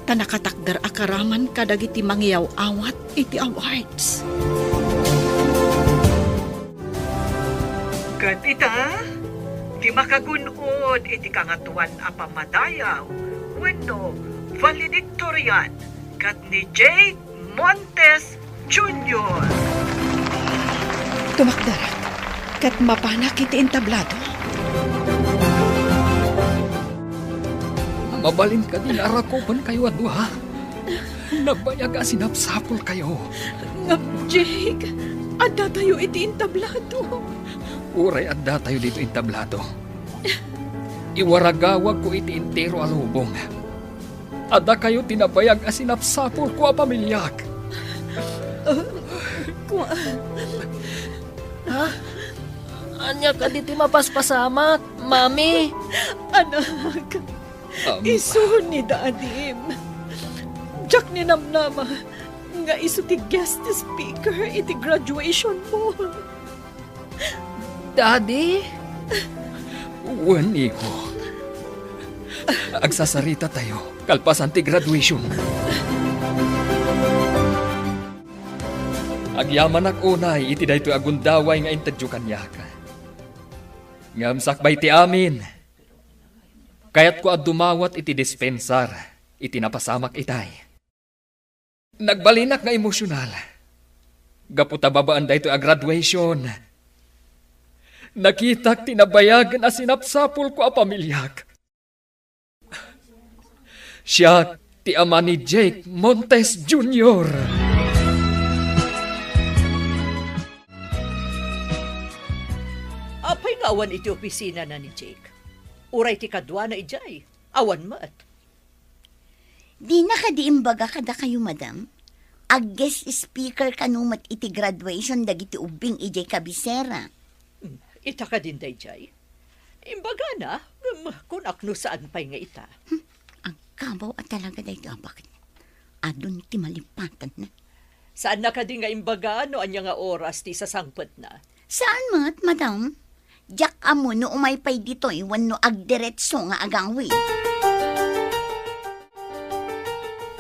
ta nakatakder a karaman kadagiti mangiyaw-awat iti awards. Ket ita, ti makagun-od iti Kangatoan a Pammadayaw wenno valedictorian ket ni Jake Montes Junior. Tumakder, ket mapanak iti entablado. Mabalin kadi nga arakupenkayo a dua? Nagbayag a sinapsapulkayo. Ngem, Jake, addatayo iti entablado. Uray addatayo ditoy entablado, iwaragawagko iti entero a lubong. Addakayo ti nabayag a sinapsapulko a pamiliak. Ah, kua-, Ha? Ania kadi ti mapaspasamak, Mami? Anak, Ama. Isu ni Dadim. Diak ninamnama nga isu ti guest speaker iti graduation mo. Daddy? Wen, iho. Agsasarita tayo kalpasan ti graduation. Agyamanak unay iti daytoy a gundaway nga intedyo kaniak. Ngem sakbay ti amin, kayatko a dumawat iti dispensar iti napasamak itay. Nagbalinak nga emosyonal. Gapu ta babaen daytoy a graduation, nakitak ti nabayagen a sinapsapulko a pamiliak. Siak ti ama ni Jake Montes Junior. Apay nga awan iti opisinana ni Jake? Uray ti kaduana idiay, awan met. Dina kadi imbaga kadakayo, madam? Ag-guest speaker kano met iti graduation dagiti ubbing idiay kabisera. Hmm, ita kadin daydiay? Imbagana, ngem kunak no saan pay nga ita. Hmm, agkabaw a talaga daytoy a baket. Adun ti malipatanna. Saanna kadi nga imbaga no ania nga oras ti sasangpetna? Saan met, madam? Diak ammo no umay pay ditoy wenno agdiretso nga agawid.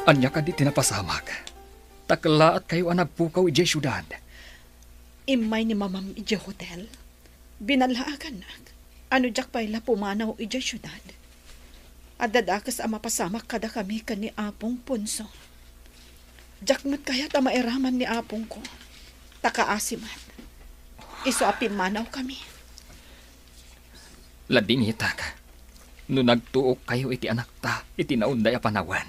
Ania kadi ti napasamak? Ta kellaatkayo a nagpukaw idiay siudad. Immay ni mamam idiay hotel. Binallaagannak a no diak pay la pumanaw idiay siudad, adda dakes a mapasamak kadakami ken ni Apong Ponso. Diak met kayat a mairaman ni apongko, ta kaasi met. Isu a pimmanawkami. Ladingitak, no nagtuokkayo iti anakta iti naunday a panawen,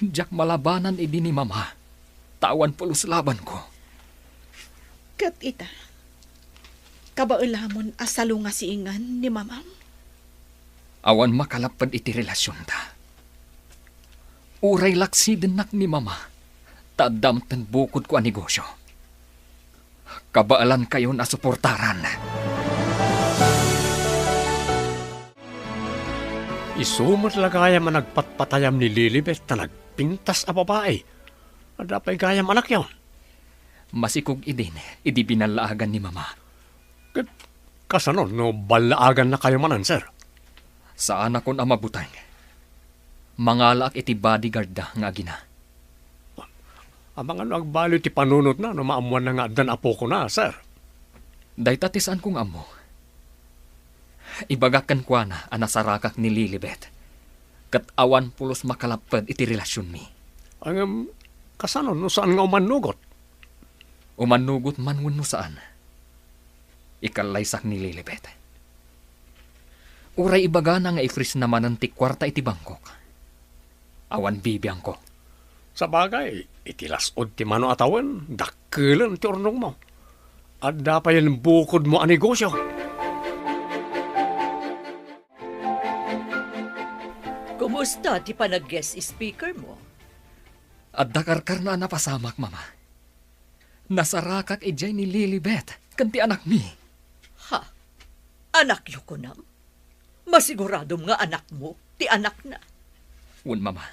diak malabanan idi ni Mama, ta awan pulos labanko. Ket ita, kabaelamon a salungasiingan ni Mamam? Awan makalapped iti relasionta. Uray laksidennak ni Mama, ta adda metten bukodko a negosio. Kabaelankayon a suportaran. Isu met la gayam a nagpatpatayam ni Lilibet ta nagpintas a babai. Adda pay gayam anakyon? Masikog idin idi binallaagan ni Mama. Ket kasano no ballaagannakayo manen, sir? Saanakon a mabuteng. Mangalaak iti bodyguardda nga agina. Amangan no agbaliw ti panunotna no maammoanna nga addan apokona, sir? Dayta ti saanko nga ammo. Ibagak kenkuana a nasarakak ni Lilibet, ket awan pulos makalapped iti relasionmi. Ngem, kasano no saan nga umannugot? Umannugot man wenno saan, ikallaysak ni Lilibet. Uray ibagana nga i-freeze na manen ti kuarta iti bangkok. Awan bibiangko. Sabagay, iti las-ud ti mano a tawen, dakkelen ti urnongmo. Adda payen bukodmo a negosio. Kumusta ti panag-guest speaker mo? Adda karkarna a napasamak, Mama. Nasarakak idiay ni Lilibet ken ti anakmi. Ha? Anakyo kunam? Masiguradom nga anakmo ti anakna? Wen, Mama.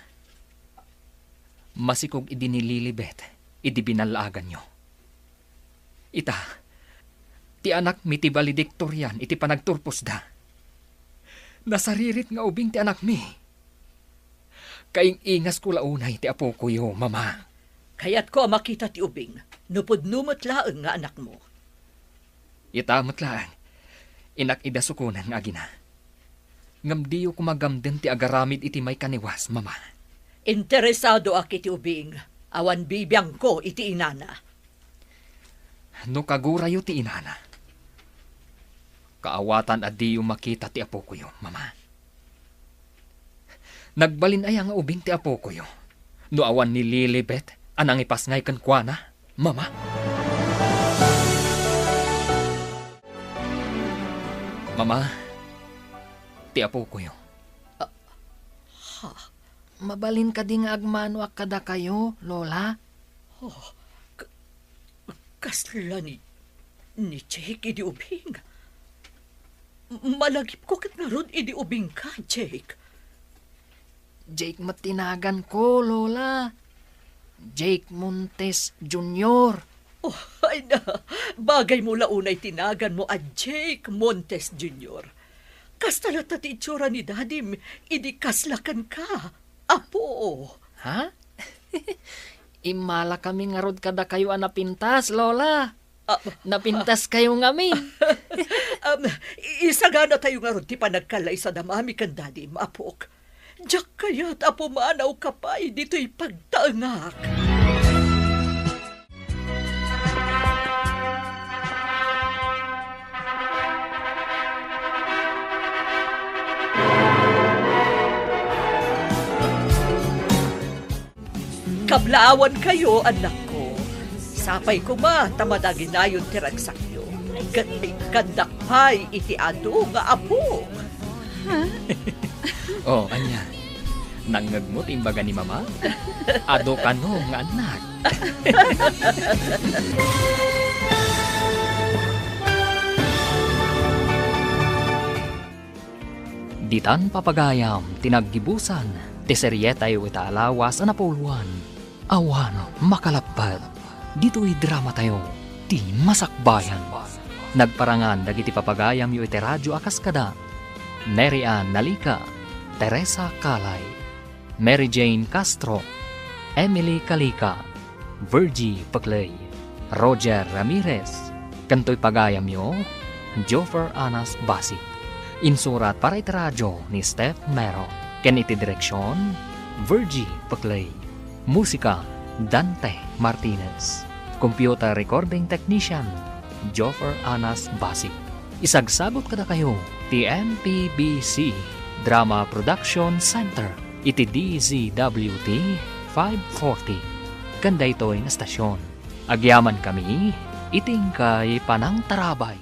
Masikog idi ni Lilibet idi binallaaganyo. Ita, ti anakmi ti valedictorian iti panagturposda. Nasaririt nga ubing ti anakmi. Kaing-ingasko la unay ti apokoyo, Mama. Kayatko a makita ti ubing no pudno met laeng nga anakmo. Ita met laeng, innak ida sukonen nga agina. Ngem diyo koma gamden ti agaramid iti maikaniwas, Mama. Interesadoak iti ubing. Awan bibiangko iti inana. No kagurayo ti inana, kaawatan a diyo makita ti apokoyo, Mama. Nagbalin aya nga ubing ti apokoyo no awan ni Lilibet a nangipasngay kenkuana, Mama? Mama, ti apokoyo. Ah, ha? Mabalin kadi nga agmanoak kadakayo, Lola? Oh, k-, kasla ni, ni Jake idi ubing. Malagipko ket ngarud idi ubingka, Jake. Jake met ti naganko, Lola. Jake Montes Junior. Oh, ay na, bagay mo la unay ti naganmo a Jake Montes Junior. Kasta latta ti itsura ni Dadim idi kasla kenka, Apo. Ha? Immalakami ngarud kadakayo a napintas, Lola. Ah, napintaskayo ngamin. Um, i-, isaganatayo ngarud ti panagkallaysad a mami ken dadim, apok. Diak kayat a pumanawka pay ditoy pagtaengak. Kablaawankayo, annakko. Sapay koma ta madaginayon ti ragsakyo, ket ikkandak pay iti adu nga apok. Oh, ania? Nangngegmo ti imbaga ni Mama? Adu kano nga annak. Ditan papagayam ti naggibusan ti serietayo ita a lawas a napuloan. Awan makalapped ditoy dramatayo, ti Masakbayan. Nagparangan dagiti papagayamyo iti radio a kas kada Mary Ann Nalica, Teresa Calay, Mary Jane Castro, Emily Calica, Virgie Pecley, Roger Ramirez, ken toy pagayamyo, Joffer Anas Basi. Insurat para iti radio ni Steph Mero, ken iti direksion, Virgie Pecley. Musika, Dante Martinez. Computer recording technician, Joffer Anas Basi. Isagsagut kadakayo ti M P B C Drama Production Center iti D Z W T five forty. Ken daytoy nga estasion, agyamankami iti inkay panangtarabay.